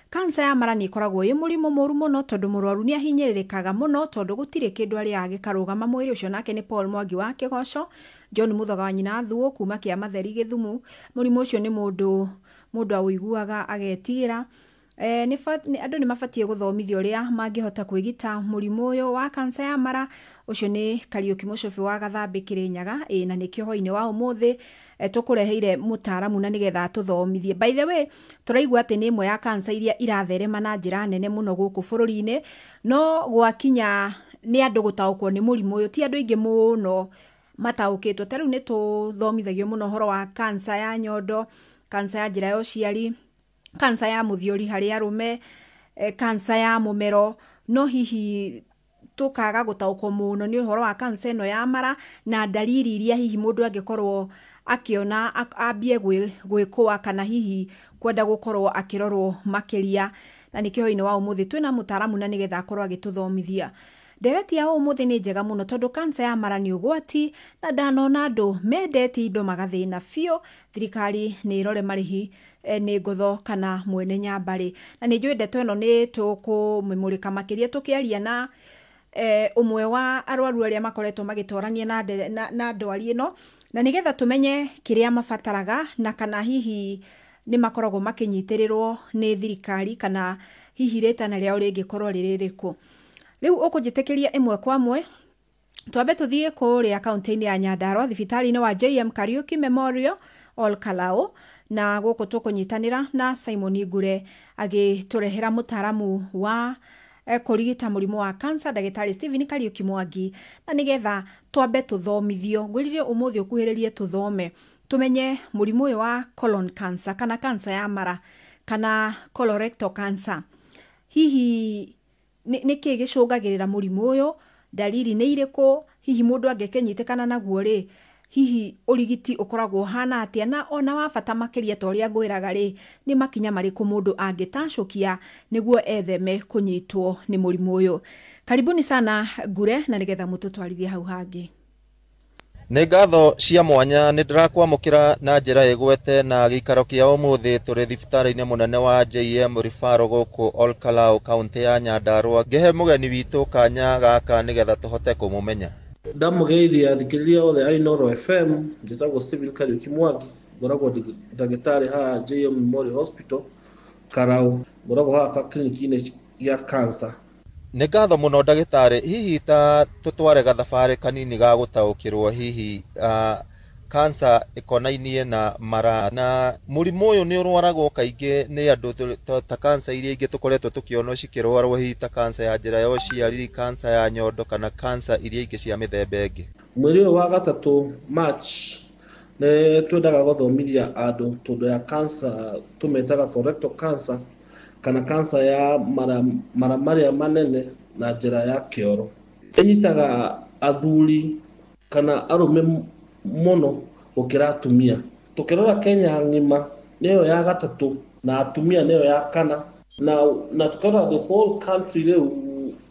Kansa ya mara nĩ ĩkoragwo ĩ mũrimũ mũru mũno tondũ mũrwaru nĩ ahinyĩrĩrĩkaga mũno tondũ gũtirĩ kĩndũ arĩaga gĩkarũgama mwĩrĩ ũcio. Nake nĩ Paul Mwangi wa Kĩgoco, John Muthoga wa nyina Thuo kuma kĩa Matheri Gĩthumu. Mũrimũ ũcio nĩ mũndũ aũiguaga agetigĩra. Andũ nĩ mabatiĩ gũthomithio ũrĩa mangĩhota kwĩgita mũrimũ ũyũ wa kansa ya mara. Ũcio nĩ Kariũki Mũcũbĩ wa Gathambĩ Kĩrĩnyaga. Ĩ na nĩkĩo hwaĩ-inĩ wa ũmũthĩ tũkũreheire mũtaaramu na nĩgetha atũthomithie. By the way, tũraigua atĩ nĩ ĩmwe ya kansa iria iratherema na njĩra nene mũno gũkũ bũrũri-inĩ, no gwakinya nĩ andũ gũtaũkwo nĩ mũrimũ ũyũ ti andũ aingĩ mũno mataũkĩtwo. Ta rĩu nĩ tũthomithagio mũno ũhoro wa kansa ya nyondo, kansa ya njĩra ya ũciari, kansa ya mũthiori harĩ arũme, kansa ya mũmero, no hihi tũkaga gũtaũkwo mũno nĩ ũhoro wa kansa ĩno ya mara na ndariri iria hihi mũndũ angĩkorwo akĩona ambie gwĩkũa kana hihi kwenda gũkorwo akĩrorwo makĩria. Na nĩkĩo hwaĩ-inĩ wa ũmũthĩ twĩna mũtaaramu na nĩgetha akorwo agĩtũthomithia. Ndereti ya ũmũthĩ nĩ njega mũno tondũ kansa ya mara nĩ ũgwati, na ndanona andũ mendete indo magathĩna biũ. Thirikari nĩ ĩrore marĩhi nĩ ngotho kana mwene nyambarĩ. Na nĩ njũĩ ndeto ĩno nĩ tũkũmĩmũrĩka makĩria tũkĩaria na ũmwe wa arwaru arĩa makoretwo magĩtorania na ndwari ĩno, na nĩgetha tũmenye kĩrĩa mabataraga na kana hihi nĩ makoragwo makĩnyitĩrĩrwo nĩ thirikari kana hihi rĩtana rĩao rĩngĩkorwo rĩrĩ rĩrĩkũ. Rĩu ũkũnjĩtĩkĩria ĩmwe kwa ĩmwe twambe tũthiĩ kũrĩa kaunti-inĩ ya Nyandarua thibitarĩ-inĩ wa JM Kariuki Memorial Ol Kalou, na gũkũ tũkũnyitanĩra na Simon Ngure agĩtũrehera mũtaaramu wa kũrigita mũrimũ wa cancer ndagĩtarĩ Stephen Kariuki Mwangi, na nĩgetha twambe tũthomithio. Ngwĩrire ũmũthĩ ũkuhĩrĩrie tũthome tũmenye mũrimũ ũyũ wa colon cancer kana cancer ya mara kana colorectal cancer, hihi nĩ kĩĩ gĩcũngagĩrĩra mũrimũ ũyũ, ndariri nĩ irĩkũ, hihi mũndũ angĩkĩnyitĩkana naguo rĩ, hihi ũrigiti ũkoragwo ũhana atĩa, na ona wa bata makĩria ta ũrĩa ngwĩraga rĩ, nĩ makinya marĩkũ mũndũ angĩtacũkia nĩguo etheme kũnyitwo nĩ mũrimũ ũyũ. Karibuni sana Ngure, na nĩgetha mũtũtwarithie hau hangĩ. Nĩ ngatho cia mwanya nĩ ndĩrakwamũkĩra na njĩra ĩgwete na gĩikaro kĩa ũmũthĩ tũrĩ thibitarĩ-inĩ mũnene wa JM Referral gũkũ Ol Kalou kaunti ya Nyandarua. Ngĩhe mũgeni witũ kanya gaka nĩgetha tũhote kũmũmenya. Ndamũgeithia athikĩrĩria othe a Inooro FM, njĩtagwo Stephen Kariuki Mwangi, ngoragwo ndagĩtarĩ haha JM Memorial Hospital Karau, ngoragwo haha clinic-inĩ ya cancer. Nĩ ngatho mũno ndagĩtarĩ, hihi ta tũtware gathabarĩ kanini ga gũtaũkĩrwo hihi cancer ĩkonainie na mara, na mũrimũ ũyũ nĩ ũrwaragwo kaingĩ nĩ andũ ta cancer iria ingĩ tũkoretwo tũkĩonwo cikĩrwarwo hihi ta cancer ya njĩra ya ũciari, cancer ya nyondo kana cancer iria ingĩ cia mĩthemba ĩngĩ. Mweri ũyũ wa gatatũ March nĩ twendaga gũthomithia andũ tondũ ya cancer tũmetaga colorectal cancer kana cancer ya mara marĩa manene na njĩra ya kĩoro. Ĩnyitaga athuri kana arũme mũno gũkĩra atumia. Tũkĩrora Kenya ng'ima nĩyo ya gatatũ na atumia nĩyo ya kana, na tũkĩrora the whole country rĩu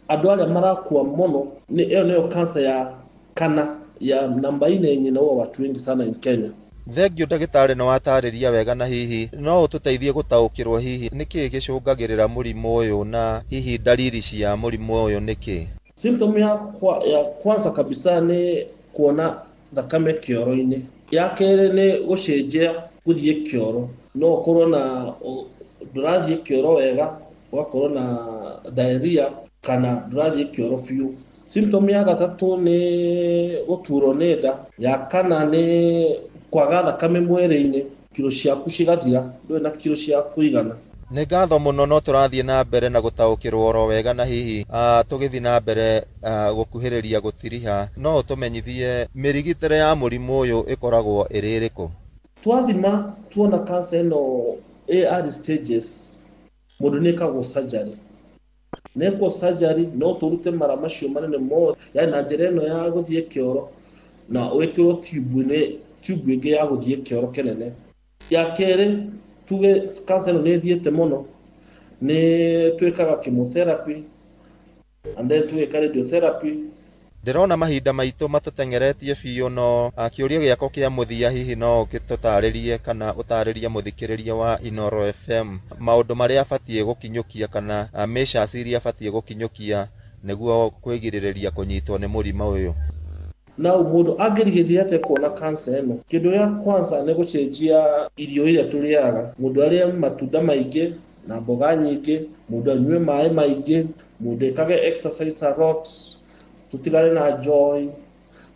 andũ arĩa marakua mũno ĩyo nĩyo cancer ya kana ya namba 4 yenye inaua watu wengi sana in Kenya. Thengio ndagĩtarĩ nĩ watarĩria wega, na hihi no ũtũteithie gũtaũkĩrwo hihi nĩkĩĩ gĩcũngagĩrĩra mũrimũ ũyũ na hihi ndariri cia mũrimũ ũyũ nĩkĩĩ? Symptom ya kwanza kabisa nĩ kuona thakame kĩoro-inĩ. Ya kerĩ nĩ gũcenjia gũthiĩ kĩoro, no ũkorwo na ndũrathiĩ kĩoro wega, ũgakorwo na diarrhea kana ndũrathiĩ kĩoro biũ. Symptom ya gatatũ nĩ gũturwo nĩ nda. Ya kana nĩ kwaga thakame mwĩrĩ-inĩ, kiro ciaku cigathira, ndũrĩ na kiro cia kũigana. Nĩ ngatho mũno, no tũrathiĩ na mbere na gũtaũkĩrwo oro wega, na hihi tũgĩthiĩ na mbere gũkuhĩrĩria gũtiriha, no ũtũmenyithie mĩrigitĩre ya mũrimũ ũyũ ĩkoragwo ĩrĩ ĩrĩkũ? Twathima tuona cancer ĩno ĩ early stages, mũndũ nĩ ĩkagwo surgery. Nekwo surgery no tũrute mara macio manene mothe, yani na njĩra ĩno ya gũthiĩ kĩoro, na wĩkĩrwo tube-inĩ, tube ĩngĩ ya gũthiĩ kĩoro kĩnene. Ya kerĩ, tuge cancer ĩno nĩ ĩthiĩte mũno, nĩ twĩkaga chemotherapy and then twĩka radiotherapy. Ndĩrona mahinda maitũ matũteng'eretie biũ, no kĩũria gĩakwa kĩa mũthia, hihi no ũgĩtũtarĩrie kana ũtarĩrie mũthikĩrĩria wa Inooro FM maũndũ marĩa abatiĩ gũkinyũkia kana measures iria abatiĩ gũkinyũkia nĩguo kwĩgirĩrĩria kũnyitwo nĩ mũrimũ ũyũ? Na mũndũ angĩrigĩrĩria atĩa kuona cancer ĩno? Kĩndũ gĩa kwanza nĩ gũcenjia irio iria tũrĩaga. Mũndũ arĩe matunda maingĩ na mboga nyingĩ, mũndũ anyue maĩ maingĩ, mũndũ ekage exercise a lot, tũtigane na joy,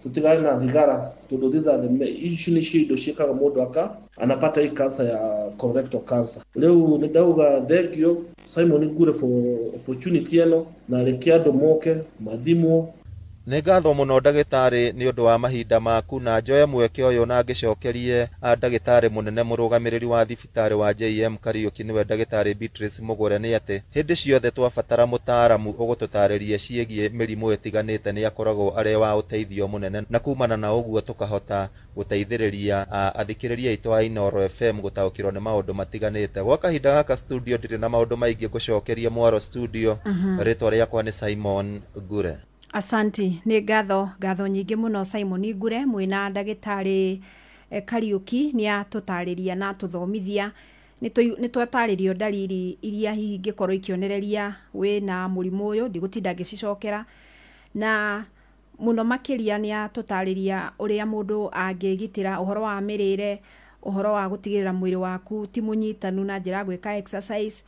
tũtigane na thigara, tondũ these are the ici nĩcio indo ciĩkaga mũndũ aka anapata hii cancer ya colorectal cancer. Rĩu nĩ ndauga thank you Simon Ngure for opportunity ĩno, na reke andũ moke mathimwo. Nĩ ngatho mũno ndagĩtarĩ nĩ ũndũ wa mahinda maku, na njoe mweke ũyũ na ngĩcokerie ndagĩtarĩ mũnene mũrũgamĩrĩri wa thibitarĩ wa JM Kariuki, nĩwe ndagĩtarĩ Beatrice Mũgũre, nĩ atĩ hĩndĩ ciothe twabatara mũtaaramu ũgũtũtarĩria ciĩgiĩ mĩrimũ ĩtiganĩte nĩ akoragwo arĩ wa ũteithio mũnene, na kumana na ũguo tũkahota gũteithĩrĩria athikĩrĩria aitũ a Inooro FM gũtaũkĩrwo nĩ maũndũ matiganĩte. Gwa kahinda gaka studio ndirĩ na maũndũ maingĩ ngũcokeria mwaro studio. Rĩtwa rĩakwa nĩ Simon Ngure. Asanti, nĩ ngatho nyingĩ mũno Simon Ngure mwĩna ndagĩtarĩ Kariuki, nĩ atũtarĩria na atũthomithia. Nĩ twatarĩrio ndariri iria hihi ingĩkorwo ikĩonereria wĩna mũrimũ ũyũ, ndigũtinda ngĩcicokera, na mũno makĩria nĩ atũtarĩria ũrĩa mũndũ angĩgitĩra ũhoro wa mĩrĩre, ũhoro wa gũtigĩrĩra mwĩrĩ waku ti mũnyitanu na njĩra ya gwĩka exercise.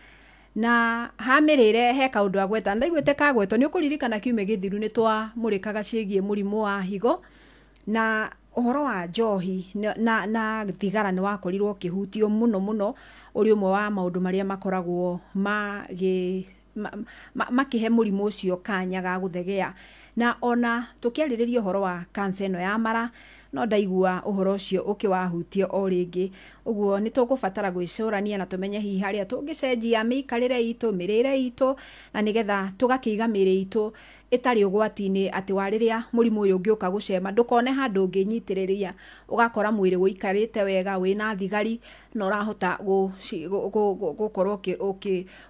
Na ha mĩrĩre he kaũndũ agweta, ndaiguĩte kagwetwo, nĩ ũkũririkana kiumia gĩthiru nĩ twamũrĩkaga ciĩgiĩ mũrimũ wa higo, na ũhoro wa njohi na thigara nĩ wakorirwo ũkĩhutio mũno mũno, ũrĩ ũmwe wa maũndũ marĩa makoragwo makĩhe mũrimũ ũcio kanya ga gũthegea. Na ona tũkĩarĩrĩria ũhoro wa cancer ĩno ya mara, no ndaigua ũhoro ũcio ũkĩwahutia o rĩngĩ. Ũguo nĩ tũkũbatara gwĩcũrania na tũmenye hihi harĩa tũngĩcenjia mĩikarĩre itũ, mĩrĩre itũ, na nĩgetha tũgakĩiga mĩrĩ itũ ĩtarĩ ũgwati-inĩ, atĩ wa rĩrĩa mũrimũ ũyũ ũngĩũka gũcema ndũkone handũ ũngĩnyitĩrĩria, ũgakora mwĩrĩ ũikarĩte wega wĩna thigari na ũrahota gũkorwo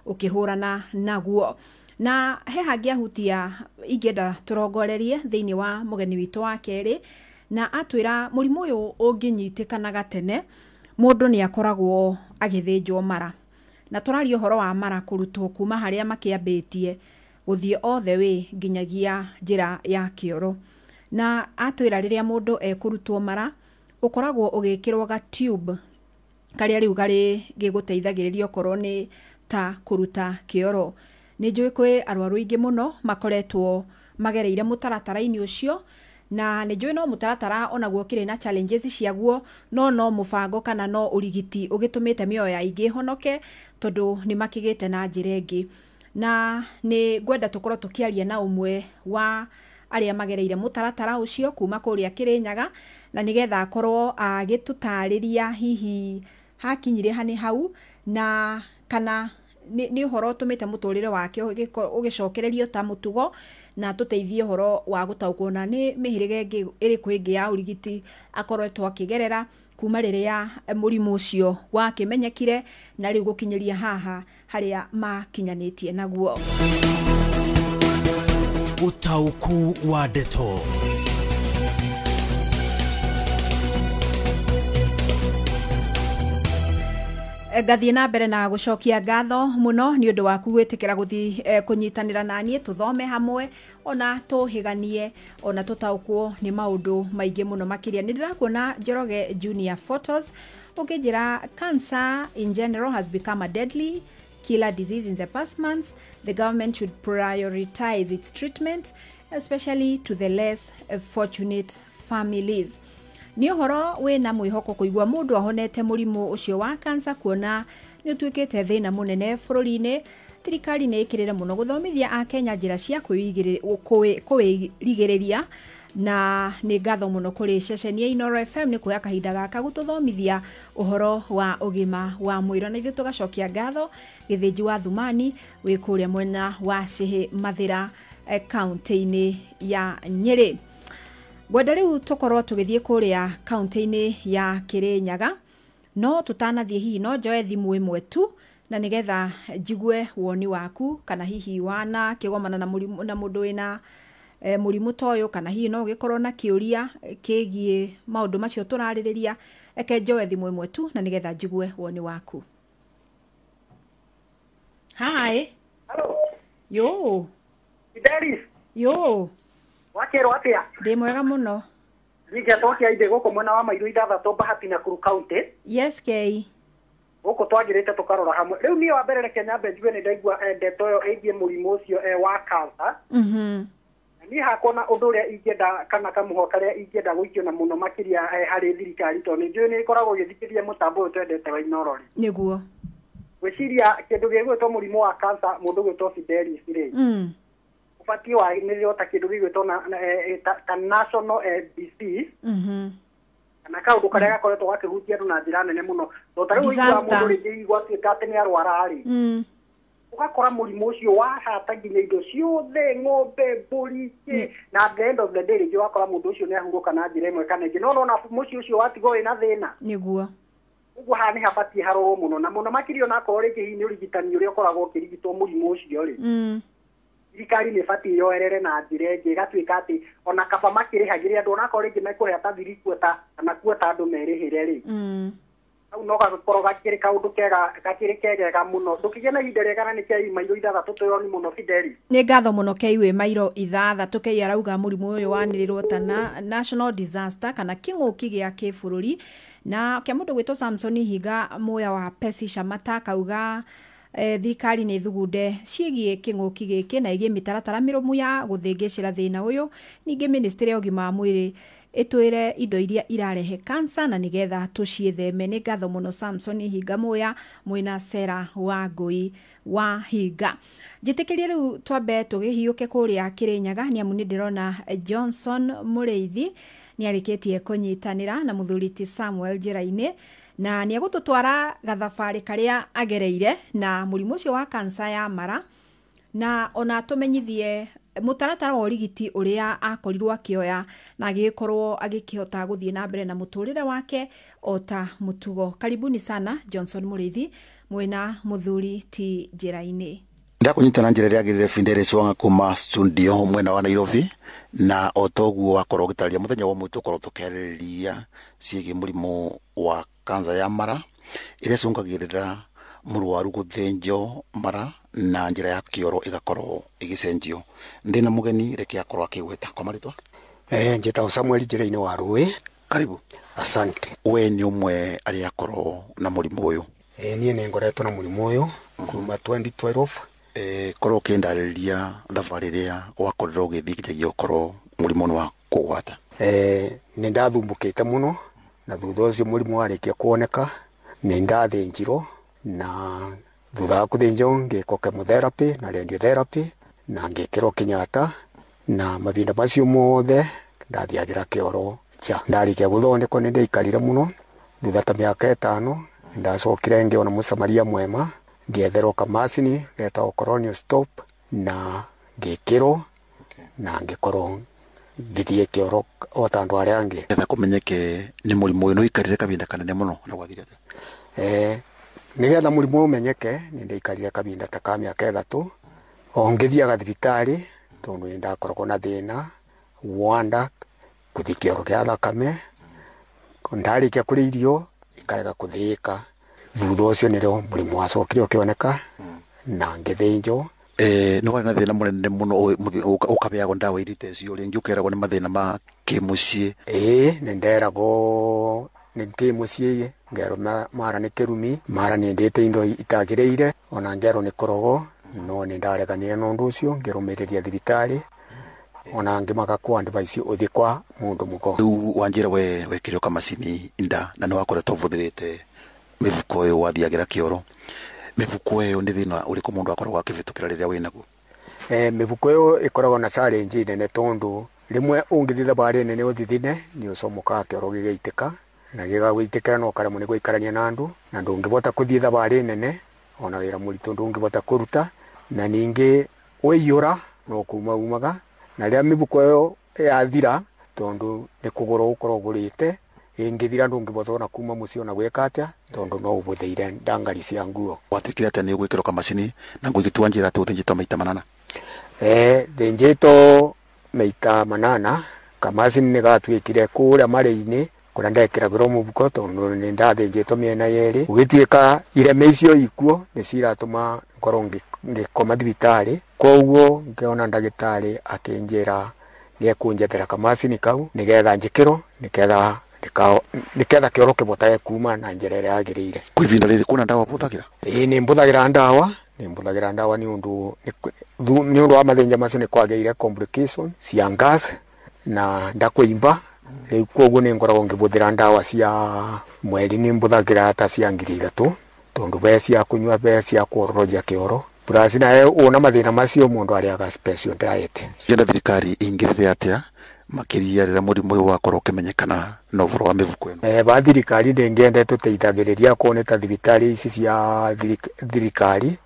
ũkĩhũrana naguo. Na he hangĩ ahutia ingĩenda tũrongorerie thĩinĩ wa mũgeni witũ wa kerĩ, na atwĩra mũrimũ ũyũ ũngĩnyitĩkanaga tene mũndũ nĩ akoragwo agĩthĩnjwo mara, na tũraria ũhoro wa mara kũrutwo kuma harĩa makĩambĩtie gũthiĩ all the way nginyagia njĩra ya kĩoro. Na atwĩra rĩrĩa mũndũ ekũrutwo mara ũkoragwo ũgĩkĩrwo ga tube karĩa rĩu garĩ gĩgũteithagĩrĩria okorwo nĩ ta kũruta kĩoro. Nĩ njũĩ kwĩ arwaru aingĩ mũno makoretwo magereire mũtaratara-inĩ ũcio, na nĩ njũĩ no mũtaratara onaguo ũkĩrĩ na challenges ciaguo, no mũbango kana no ũrigiti ũgĩtũmĩte mĩoyo ya aingĩ ĩhonoke, tondũ nĩ makĩgĩte na njĩra ĩngĩ. Na nĩ ngwenda tũkorwo tũkĩaria na ũmwe wa arĩa magereire mũtaratara ũcio kuma kũrĩa Kĩrĩnyaga, na nĩgetha akorwo agĩtũtarĩria hihi hakinyire ha nĩ hau, na kana nĩ ũhoro ũtũmĩte mũtũrĩre wake ũgĩcokererio ta mũtugo, na tũteithie ũhoro wa gũtaũkwo na nĩ mĩhĩrĩga ĩngĩ ĩrĩkũ ĩngĩ ya ũrigiti akoretwo akĩgerera kuma rĩrĩa mũrimũ ũcio wakĩmenyekire na rĩu gũkinyĩria haha harĩa makinyanĩtie naguo. Ũtaũku wa ndeto. Ngathiĩ na mbere na gũcokia ngatho mũno nĩ ũndũ waku gwĩtĩkĩra gũthiĩ kũnyitanĩra na niĩ tũthome hamwe, ona tũhĩganie, ona tũtaũkwo nĩ maũndũ maingĩ mũno makĩria. Nĩ ndĩrakuona Njoroge Junior Photos ũkĩnjĩra cancer in general has become a deadly killer disease in the past months. The government should prioritize its treatment. especially to the less fortunate families. Nĩ ũhoro wĩna mwĩhoko kũigua mũndũ ahonete mũrimũ ũcio wa kansa, kuona nĩ ũtuĩkĩte thĩna mũnene bũrũri-inĩ. Thirikari nĩ ĩkĩrĩre mũno gũthomithia akenya njĩra cia kwĩrigĩrĩria, na nĩ ngatho mũno kũrĩ ceceni ya Inooro FM nĩ kuoya kahinda gaka gũtũthomithia ũhoro wa ũgima wa mwĩrĩ. Na ithuĩ tũgacokia ngatho Gĩthĩnji wa Thumani wĩ kũrĩa mwena wa Cĩhĩ Mathĩra, kaunti-inĩ ya Nyĩrĩ. Ngwenda rĩu tũkorwo tũgĩthiĩ kũrĩa kaunti-inĩ ya Kĩrĩnyaga, no tũtanathiĩ hihi no njoe thimũ ĩmwe tu na nĩgetha njigue woni waku, kana hihi wana kĩgomana na mũrimũ na mũndũ wĩna mũrimũ ta ũyũ, kana hihi no ũgĩkorwo na kĩũria kĩgiĩ maũndũ macio tũrarĩrĩria. Eke njoe thimũ ĩmwe tu na nĩgetha njigue woni waku. Hi. Hello. Yo. Fidelis. Yo. Wakerwo atia? Ndĩ mwega mũno. Nĩngetwo kĩa gũkũ mwena wa Mairũ 6 Bahati Nakuru County. Yes, Kei. Gũkũ twagĩrĩte tũkarora hamwe. Rĩu niĩ wa mbere reke nyambe njigue nĩ ndaigua ndeto ĩyo ĩgiĩ mũrimũ ũcio wa cancer. Niĩ hakwa na ũndũ ũrĩa ingĩenda kana kamũhwa karĩa ingĩenda gũikio na mũno makĩria harĩ thirikari, tondũ nĩ njũĩ nĩ ĩkoragwo ĩgĩthikĩria mũtambo ũyũ twendete wa Inooro rĩ. Nĩguo. Gwĩciria kĩndũ gĩgwĩtwo mũrimũ wa cancer mũndũ gwĩtwo Fidelis rĩ. Ũbatiĩ wa nĩrĩo ta kĩndũ gĩgwĩtwo ta national disease. Kana kaũndũ karĩa gakoretwo gakĩhutia andũ na njĩra nene mũno. Tondũ ta rĩu ũiguaga mũndũ rĩngĩ igua atuĩka atĩ nĩ arwara rĩ. Ũgakora mũrimũ ũcio wahata nginya indo ciothe, ng'ombe, mbũri, na at the end of the day rĩngĩ wakora mũndũ ũcio nĩ ahurũka na njĩra ĩmwe kana ĩngĩ. No nona mũciĩ ũcio watigwo wĩna thĩna. Nĩguo. Ũguo haha nĩ habatiĩ harorwo mũno na mũno makĩria onakorwo rĩngĩ hihi nĩ ũrigitani ũrĩa ũkoragwo ũkĩrigitwo mũrimũ ũcio rĩ. Thirikari nĩ ĩbatiĩ yoerere na njĩra ĩngĩ, ĩgatuĩka atĩ ona kaba makĩrĩhagĩre andũ onakorwo rĩngĩ mekũrĩha ta 3/4 kana kuota andũ merĩhĩre rĩ. Hau no gakorwo gakĩrĩ kaũndũ kega, gakĩrĩ kegega mũno. Ndũkĩgĩe na ihinda rĩega na nĩ kĩa Mairũ 6 twĩroni mũno Fidelis. Nĩ ngatho mũno Kei wĩ Mairũ 6. Kei arauga mũrimũ ũyũ wanĩrĩrwo ta national disaster kana kĩng'ũki gĩa kĩbũrũri. Na kĩa mũndũ gwĩtwo Samson Hinga Muya wa Pesi Shamata akauga thirikari nĩ thugunde ciĩgiĩ kĩng'ũki gĩkĩ na ĩgĩe mĩtaratara mĩrũmu ya gũthĩngĩcĩra thĩna ũyũ. Ningĩ ministry ya ũgima wa mwĩrĩ ĩtwĩre indo iria irarehe kansa na nĩgetha tũciĩtheme. Nĩ ngatho mũno Samson Hinga Muya mwĩna Sera wa Ngũi wa Hinga. Njĩtĩkĩrie rĩu twambe tũgĩhiũke kũrĩa Kĩrĩnyaga, nĩ amu nĩ ndĩrona Johnson Mũrĩithi nĩ arĩkĩtie kũnyitanĩra na mũthuri ti Samuel njĩra-inĩ, na nĩ egũtũtwara gathabarĩ karĩa agereire na mũrimũ ũcio wa kansa ya mara, na ona tũmenyithie mũtaratara wa ũrigiti ũrĩa akorirwo akĩoya na agĩkorwo agĩkĩhota gũthiĩ na mbere na mũtũrĩre wake o ta mũtugo. Karibuni sana Johnson Mũrĩithi mwĩna mũthuri ti njĩra-inĩ. Ndakunyita na njĩra ĩrĩa yagĩrĩire Fidelis Wanga kuma studio mwena wa Nairobi, na o toguo wakorwo ũgĩtarĩria mũthenya wa ũmũthĩ tũkorwo tũkĩarĩrĩria ciĩgiĩ mũrimũ wa kansa ya mara ĩrĩa ĩcũngagĩrĩra mũrwaru gũthĩnjwo mara na njĩra ya kĩoro ĩgakorwo ĩgĩcenjio. Ndĩna mũgeni, reke akorwo akĩgweta kwa marĩtwa. Njĩtagwo Samuel njĩra-inĩ wa Rũĩ. Karibu. Asante. We nĩ ũmwe arĩa akorwo na mũrimũ ũyũ? Niĩ nĩ ngoretwo na mũrimũ ũyũ kuma 2012. Korwo ũkĩndarĩria thabarĩ ĩrĩa wakorirwo ũgĩthiĩ nginyagia ũkorwo mũrimũ nĩ wa kũgwata. Nĩ ndathumbũkĩte mũno, na thutha ũcio mũrimũ warĩkia kuoneka nĩ ndathĩnjirwo, na thutha wa kũthĩnjwo ngĩkwo chemotherapy na radiotherapy na ngĩkĩrwo Kenyatta, na mahinda macio mothe ndathiagĩra kĩoro nja. Ndarĩkia gũthondekwo nĩ ndaikarire mũno, thutha ta mĩaka 5 ndacokire ngĩona mũsamaria mwema, ngĩetherwo kamacini getagwo colonial stop na ngĩkĩrwo na ngĩkorwo ngĩthiĩ kĩoro o ta andũ arĩa angĩ. Getha kũmenyeke nĩ mũrimũ ũyũ nĩ ũikarire kahinda kanene mũno na gwathire atĩa? Nĩgetha mũrimũ ũmenyeke nĩ ndaikarire kahinda ta ka mĩaka 3 o ngĩthiaga thibitarĩ, tondũ nĩ ndakoragwo na thĩna wa nda, gũthiĩ kĩoro kĩa thakame, ndarĩkia kũrĩa irio ikarega kũthĩĩka. Thutha ũcio nĩrĩo mũrimũ wacokire ũkĩoneka na ngĩthĩnjwo. Nĩ warĩ na thĩna mũnene mũno ũkabeagwo ndawa iria icio rĩngĩ ũkeragwo nĩ mathĩna ma kĩmũciĩ? Ĩĩ, nĩ nderagwo nĩ kĩmũciĩ, ngerwo mara nĩ kĩrumi, mara nĩ ndĩte indo itagĩrĩire, ona ngerwo nĩ korogo, no nĩ ndareganire na ũndũ ũcio ngĩrũmĩrĩria thibitarĩ. Ona angĩ magakũ advice ũthiĩ kwa mũndũ mũgo. Rĩu wanjĩra we wekĩrwo kamacini nda na nĩ wakoretwo ũbũthĩrĩte mĩbuko ĩyo wathiagĩra kĩoro. Mĩbuko ĩyo nĩ thĩna ũrĩkũ mũndũ akoragwo akĩvĩtũkĩra rĩrĩa wĩnaguo? Mĩbuko ĩyo ĩkoragwo na challenge nene tondũ rĩmwe ũngĩthiĩ thabarĩ nene ũthithine nĩ ũcomokaga kĩoro gĩgaitĩka na gĩgagũitĩkĩra no ũkaremwo nĩ gũikarania na andũ na ndũngĩbota kũthiĩ thabarĩ nene ona wĩra mũritũ ndũngĩbota kũruta na ningĩ waiyũra no kuma umaga na rĩrĩa mĩbuko ĩyo yathira tondũ nĩ kũgũra ũgũkorwo ũgũrĩte ĩngĩthira ndũngĩbota ona kuma mũciĩ ona gwĩka atĩa tondũ no ũbũthĩire ndangari cia nguo. Watuĩkire atĩa nĩ ũgwĩkĩrwo kamacini na ngũgĩtua njĩra atĩ ũthĩnjĩtwo maita manana? Thĩnjĩtwo maita manana. Kamacini nĩ gatuĩkire kũrĩa marĩ-inĩ kũrĩa ndekĩragĩrwo mũbuko tondũ nĩ ndathĩnjĩtwo mĩena yerĩ gũgĩtuĩka irema icio ikuo nĩ ciratũma ngorwo ngĩkoma thibitarĩ koguo ngĩona ndagĩtarĩ akĩnjĩra nĩ ekũnjethera kamacini kau nĩgetha njĩkĩrwo nĩgetha kĩoro kĩbotage kuma na njĩra ĩrĩa yagĩrĩire. Kwa ihinda rĩrĩ kwĩna ndawa ũbũthagĩra? Ĩĩ nĩ mbũthagĩra ndawa. Nĩ mbũthagĩra ndawa nĩ ũndũ wa mathĩnja macio nĩ kwagĩire complication cia gas na ndakũimba. Rĩu koguo nĩ ngoragwo ngĩbũthĩra ndawa cia mweri nĩ mbũthagĩra ta cia 3,000 tondũ be cia kũnyua be cia kuororoja kĩoro plus nawe wona mathĩna macio mũndũ arĩaga special diet. Ngĩenda thirikari ĩingĩrĩre atĩa makĩria rĩrĩa mũrimũ ũyũ wakorwo ũkĩmenyekana na ũboro wa mĩbuko ĩno? Ba thirikari ndĩngĩenda ĩtũteithagĩrĩria akorwo nĩ ta thibitarĩ ici cia thirikari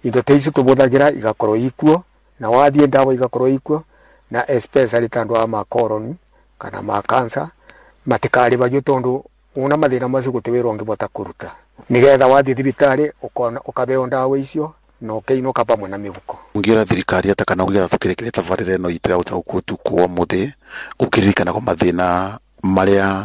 indo ta ici tũbũthagĩra igakorwo ikuo na wathiĩ ndawa igakorwo ikuo na especially ta andũ a makoroni kana ma cancer matikarĩbagio tondũ wona mathĩna macio gũtĩ wĩra ũngĩbota kũruta nĩgetha wathiĩ thibitarĩ ũkabeo ndawa icio na ũkĩinũka pamwe na mĩbuko. Ũngĩra thirikari atĩa kana ũngĩra tũkĩrĩkĩria tabarĩra ĩno itũ ya ũtaũku ũtukũ wa ũmũthĩ ũkĩririkanaga mathĩna marĩa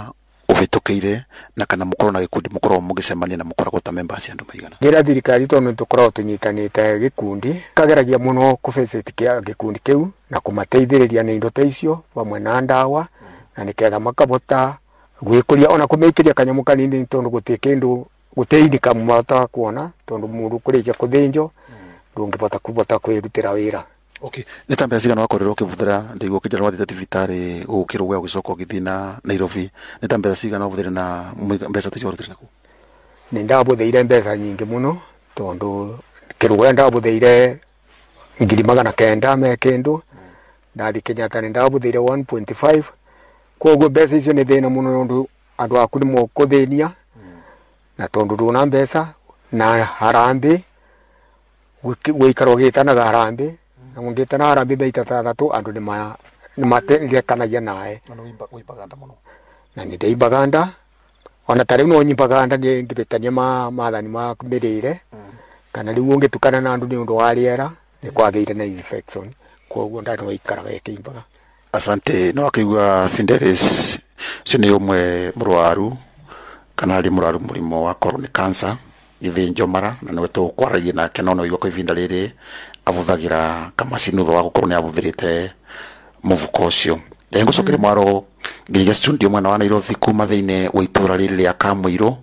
ũhĩtũkĩire na kana mũkorwo na gĩkundi mũkoragwo mũgĩcemania na mũkoragwo ta members andũ maigana? Ngĩra thirikari tondũ nĩ tũkoragwo tũnyitanĩte gĩkundi kageragia mũno kũbeceti kĩa gĩkundi kĩu na kũmateithĩrĩria na indo ta icio pamwe na ndawa na nĩgetha makabota gwĩkũria ona kũmĩikĩria kanyamũ kanini tondũ gũtirĩ kĩndũ gũtirĩ income mahotaga kuona tondũ mũndũ kũrĩkia kũthĩnjwo ndũngĩbota kũbota kwĩrutĩra wĩra. Okay, nĩ ta mbeca cigana wakorirwo ũkĩbũthĩra ndĩguo ũkĩnjĩra wathiĩte thibitarĩ gũkũ Kĩrũgũya ũgĩcoka ũgĩthiĩ na Nairobi nĩ ta mbeca cigana wabũthĩire na mbeca ta icio warutire nakũ? Nĩ ndabũthĩire mbeca nyingĩ mũno tondũ Kĩrũgũya ndabũthĩire 900,000 me kĩndũ ndathiĩ Kenyatta nĩ ndabũthĩire 1.5 koguo mbeca icio nĩ thĩna mũno tondũ andũ aku nĩ mokũthĩnia na tondũ ndũna mbeca na harambĩ gũikara ũgĩtanaga harambĩ na ũngĩtana harambĩ maita 3 andũ nĩ materekanagia nawe na nĩ ndĩimbaga nda ona ta rĩu no nyimbaga nda ngĩbĩtania maathani ma mĩrĩre kana rĩu ũngĩtukana na andũ nĩ ũndũ wa rĩera nĩ kwagĩire na infection koguo nda no ikaraga ĩkĩimbaga. Asante. No akĩigua Fidelis ũcio nĩ ũmwe mũrwaru kana arĩ mũrwaru mũrimũ wa colon cancer gĩthĩnjo mara na nĩwe tũkwaragia nake no no igua kwa ihinda rĩrĩ abũthagĩra kamacini thutha wa gũkorwo nĩ abũthĩrĩte mũbuko ũcio. Ngũcokere mwaro nginya studio mwena wa Nairobi kuma thĩinĩ wa itũra rĩrĩ rĩa Kamũirũ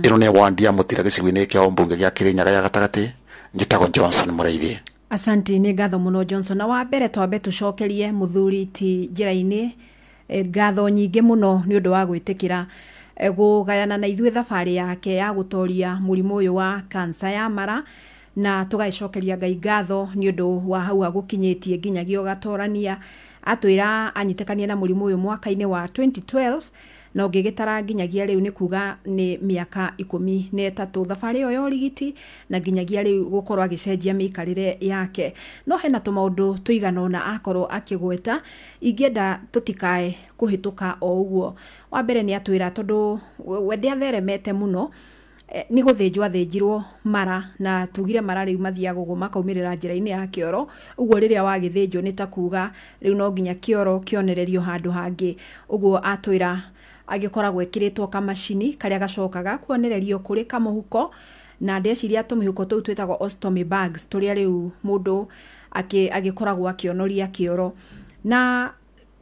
ĩno nĩ wandi ya Mũtira gĩcigo-inĩ kĩa ũmbunge gĩa Kĩrĩnyaga ya gatagatĩ. Njĩtagwo Johnson Mũraithi. Asante nĩ ngatho mũno Johnson. Na wa mbere twambe tũcokerie mũthuri ti njĩra-inĩ ngatho nyingĩ mũno nĩ ũndũ wa gwĩtĩkĩra gũgayana na ithuĩ thabarĩ yake ya gũtoria mũrimũ ũyũ wa kansa ya mara na tũgagĩcokeria Ngai ngatho nĩ ũndũ wa hau agũkinyĩtie nginyagia ũgatorania. Atwĩra anyitĩkanie na mũrimũ ũyũ mwaka-inĩ wa 2012 na ũngĩgĩtara nginyagia rĩu nĩ kuga nĩ mĩaka 13 thabarĩ ĩyo ya ũrigiti na nginyagia rĩu gũkorwo agĩcenjia mĩikarĩre yake. No hena tũmaũndũ tũigana ũna akorwo akĩgweta ingĩenda tũtikae kũhĩtũka o ũguo. Wa mbere nĩ atwĩra tondũ we ndĩatheremete mũno nĩ gũthĩnjwo athĩnjirwo mara na tugire mara rĩu mathiaga ũguo makaumĩrĩra njĩra-inĩ ya kĩoro ũguo rĩrĩa wagĩthĩnjwo nĩ ta kuga rĩu no nginya kĩoro kĩonererio handũ hangĩ. Ũguo atwĩra agĩkoragwo ĩkĩrĩtwo kamacini karĩa gacokaga kuonererio kũrĩ kamũhuko na ndeciria tũmĩhuko tũu twĩtagwo ostomy bags tũrĩa rĩu mũndũ agĩkoragwo akĩonoria kĩoro. Na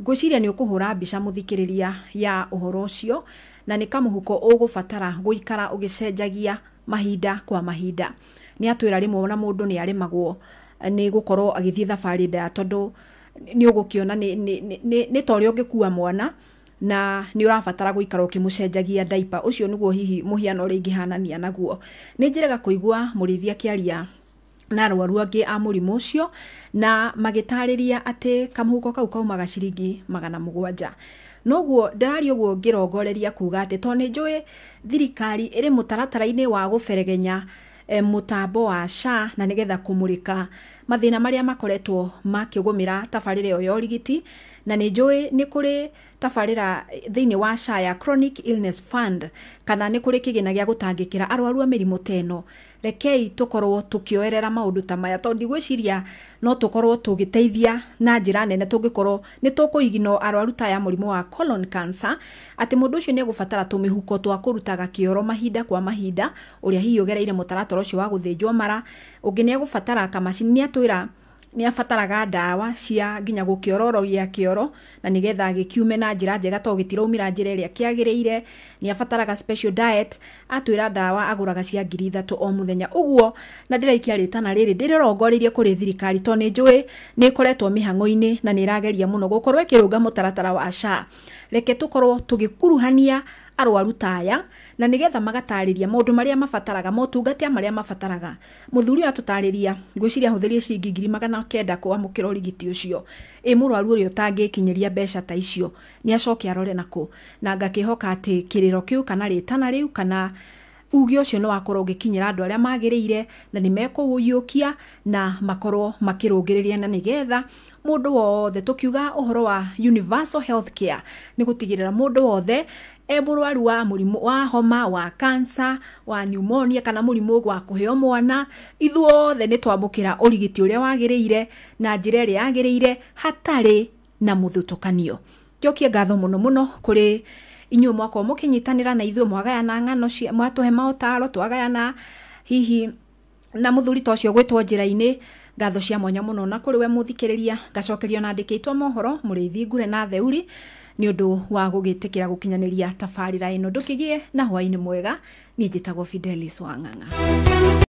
ngwĩciria nĩ ũkũhũra mbica mũthikĩrĩria ya ũhoro ũcio na nĩ kamũhuko ũgũbatara gũikara ũgĩcenjagia mahinda kwa mahinda. Nĩ atwĩra rĩmwe ona mũndũ nĩ aremagwo nĩ gũkorwo agĩthiĩ thabarĩ ndaya tondũ Nĩ ũgũkĩona nĩ ta ũrĩa ũngĩkua mwana na nĩ ũrabatara gũikara ũkĩmũcenjagia diaper. Ũcio nĩguo hihi mũhiano ũrĩa ingĩhanania naguo. Nĩ njĩrega kũigua mũrĩithi akĩaria na arwaru angĩ a mũrimũ ũcio na magĩtarĩria atĩ kamũhuko kau kaumaga ciringi 700. Noguo ndĩraria ũguo ngĩrongoreria kuga atĩ tondũ nĩ njũĩ thirikari ĩrĩ mũtaratara-inĩ wa gũberegenya mũtambo wa SHA na nĩgetha kũmũrĩka mathĩna marĩa makoretwo makĩgũmĩra tabarĩra ĩyo ya ũrigiti, na nĩ njũĩ nĩ kũrĩ tabarĩra thĩinĩ wa SHA ya Chronic Illness Fund, kana nĩ kũrĩ kĩgĩna gĩa gũtangĩkĩra arwaru a mĩrimũ ta ĩno. Rekei tũkorwo tũkĩoerera maũndũ ta maya, tondũ ndigwĩciria no tũkorwo tũgĩteithia na njĩra nene tũngĩkorwo nĩ tũkũigino arwaru ta aya mũrimũ wa colon cancer, atĩ mũndũ ũcio nĩ egũbatara tũmĩhuko twa kũrutaga kĩoro mahinda kwa mahinda, ũrĩa hihi ũgereire mũtaratara ũcio wa gũthĩnjwo mara. Ũngĩ nĩ egũbatara kamacini, nĩ atwĩra nĩ abataraga ndawa cia nginya gũkĩororoia kĩoro na nĩgetha gĩkiume na njĩra njega tondũ gĩtiraumĩra njĩra ĩrĩa kĩagĩrĩire. Nĩ abataraga special diet, atwĩra ndawa agũraga cia 3,000 o mũthenya. Ũguo na ndĩraikia rĩtana rĩrĩ ndĩrĩrongoreirie kũrĩ thirikari tondũ nĩ njũĩ nĩ ĩkoretwo mĩhang'o-inĩ na nĩ ĩrageria mũno gũkorwo ĩkĩrũnga mũtaratara wa SHA. Reke tũkorwo tũgĩkuruhania arwaru ta aya na nĩgetha magatarĩria maũndũ marĩa mabataraga, motungata marĩa mabataraga. Mũthuri ũyũ atũtarĩria ngwĩciria ahũthĩrie ciringi 900 kwamũkĩra ũrigiti ũcio. Ĩ mũrwaru ũrĩa ũtangĩkinyĩria mbeca ta icio nĩ acoke arore nakũ? Na ngakĩhoka atĩ kĩrĩro kĩu kana rĩtana rĩu kana uge ũcio nĩ wakorwo ũgĩkinyĩra andũ arĩa magĩrĩire na nĩ mekũũiyũkia na makorwo makĩrũngĩrĩria, na nĩgetha mũndũ wothe, tũkiuga ũhoro wa universal health care, nĩ gũtigĩrĩra mũndũ wothe e mũrwaru wa mũrimũ wa homa, wa cancer, wa pneumonia kana mũrimũ wa kũheo mwana, ithuothe nĩ twamũkĩra ũrigiti ũrĩa wagĩrĩire na njĩra ĩrĩa yagĩrĩire hatarĩ na mũthutũkanio. Njokie ngatho mũno mũno kũrĩ inyuĩ mwakorwo mũkĩnyitanĩra na ithuĩ, mwagayana ng'ano, mwatũhe maũtaro, twagayana hihi na mũthuri ta ũcio gwĩtwo njĩra-inĩ. Ngatho cia mwanya mũno na kũrĩ we mũthikĩrĩria. Ngacokerio na andĩkĩtwo mohoro mũrĩithi ngure na theuri nĩ ũndũ wa gũgĩtĩkĩra gũkinyanĩria tabarĩra ĩno. Ndũkĩgĩe na hwaĩ-inĩ mwega. Niĩ njĩtagwo Fidelis Wang'ang'a.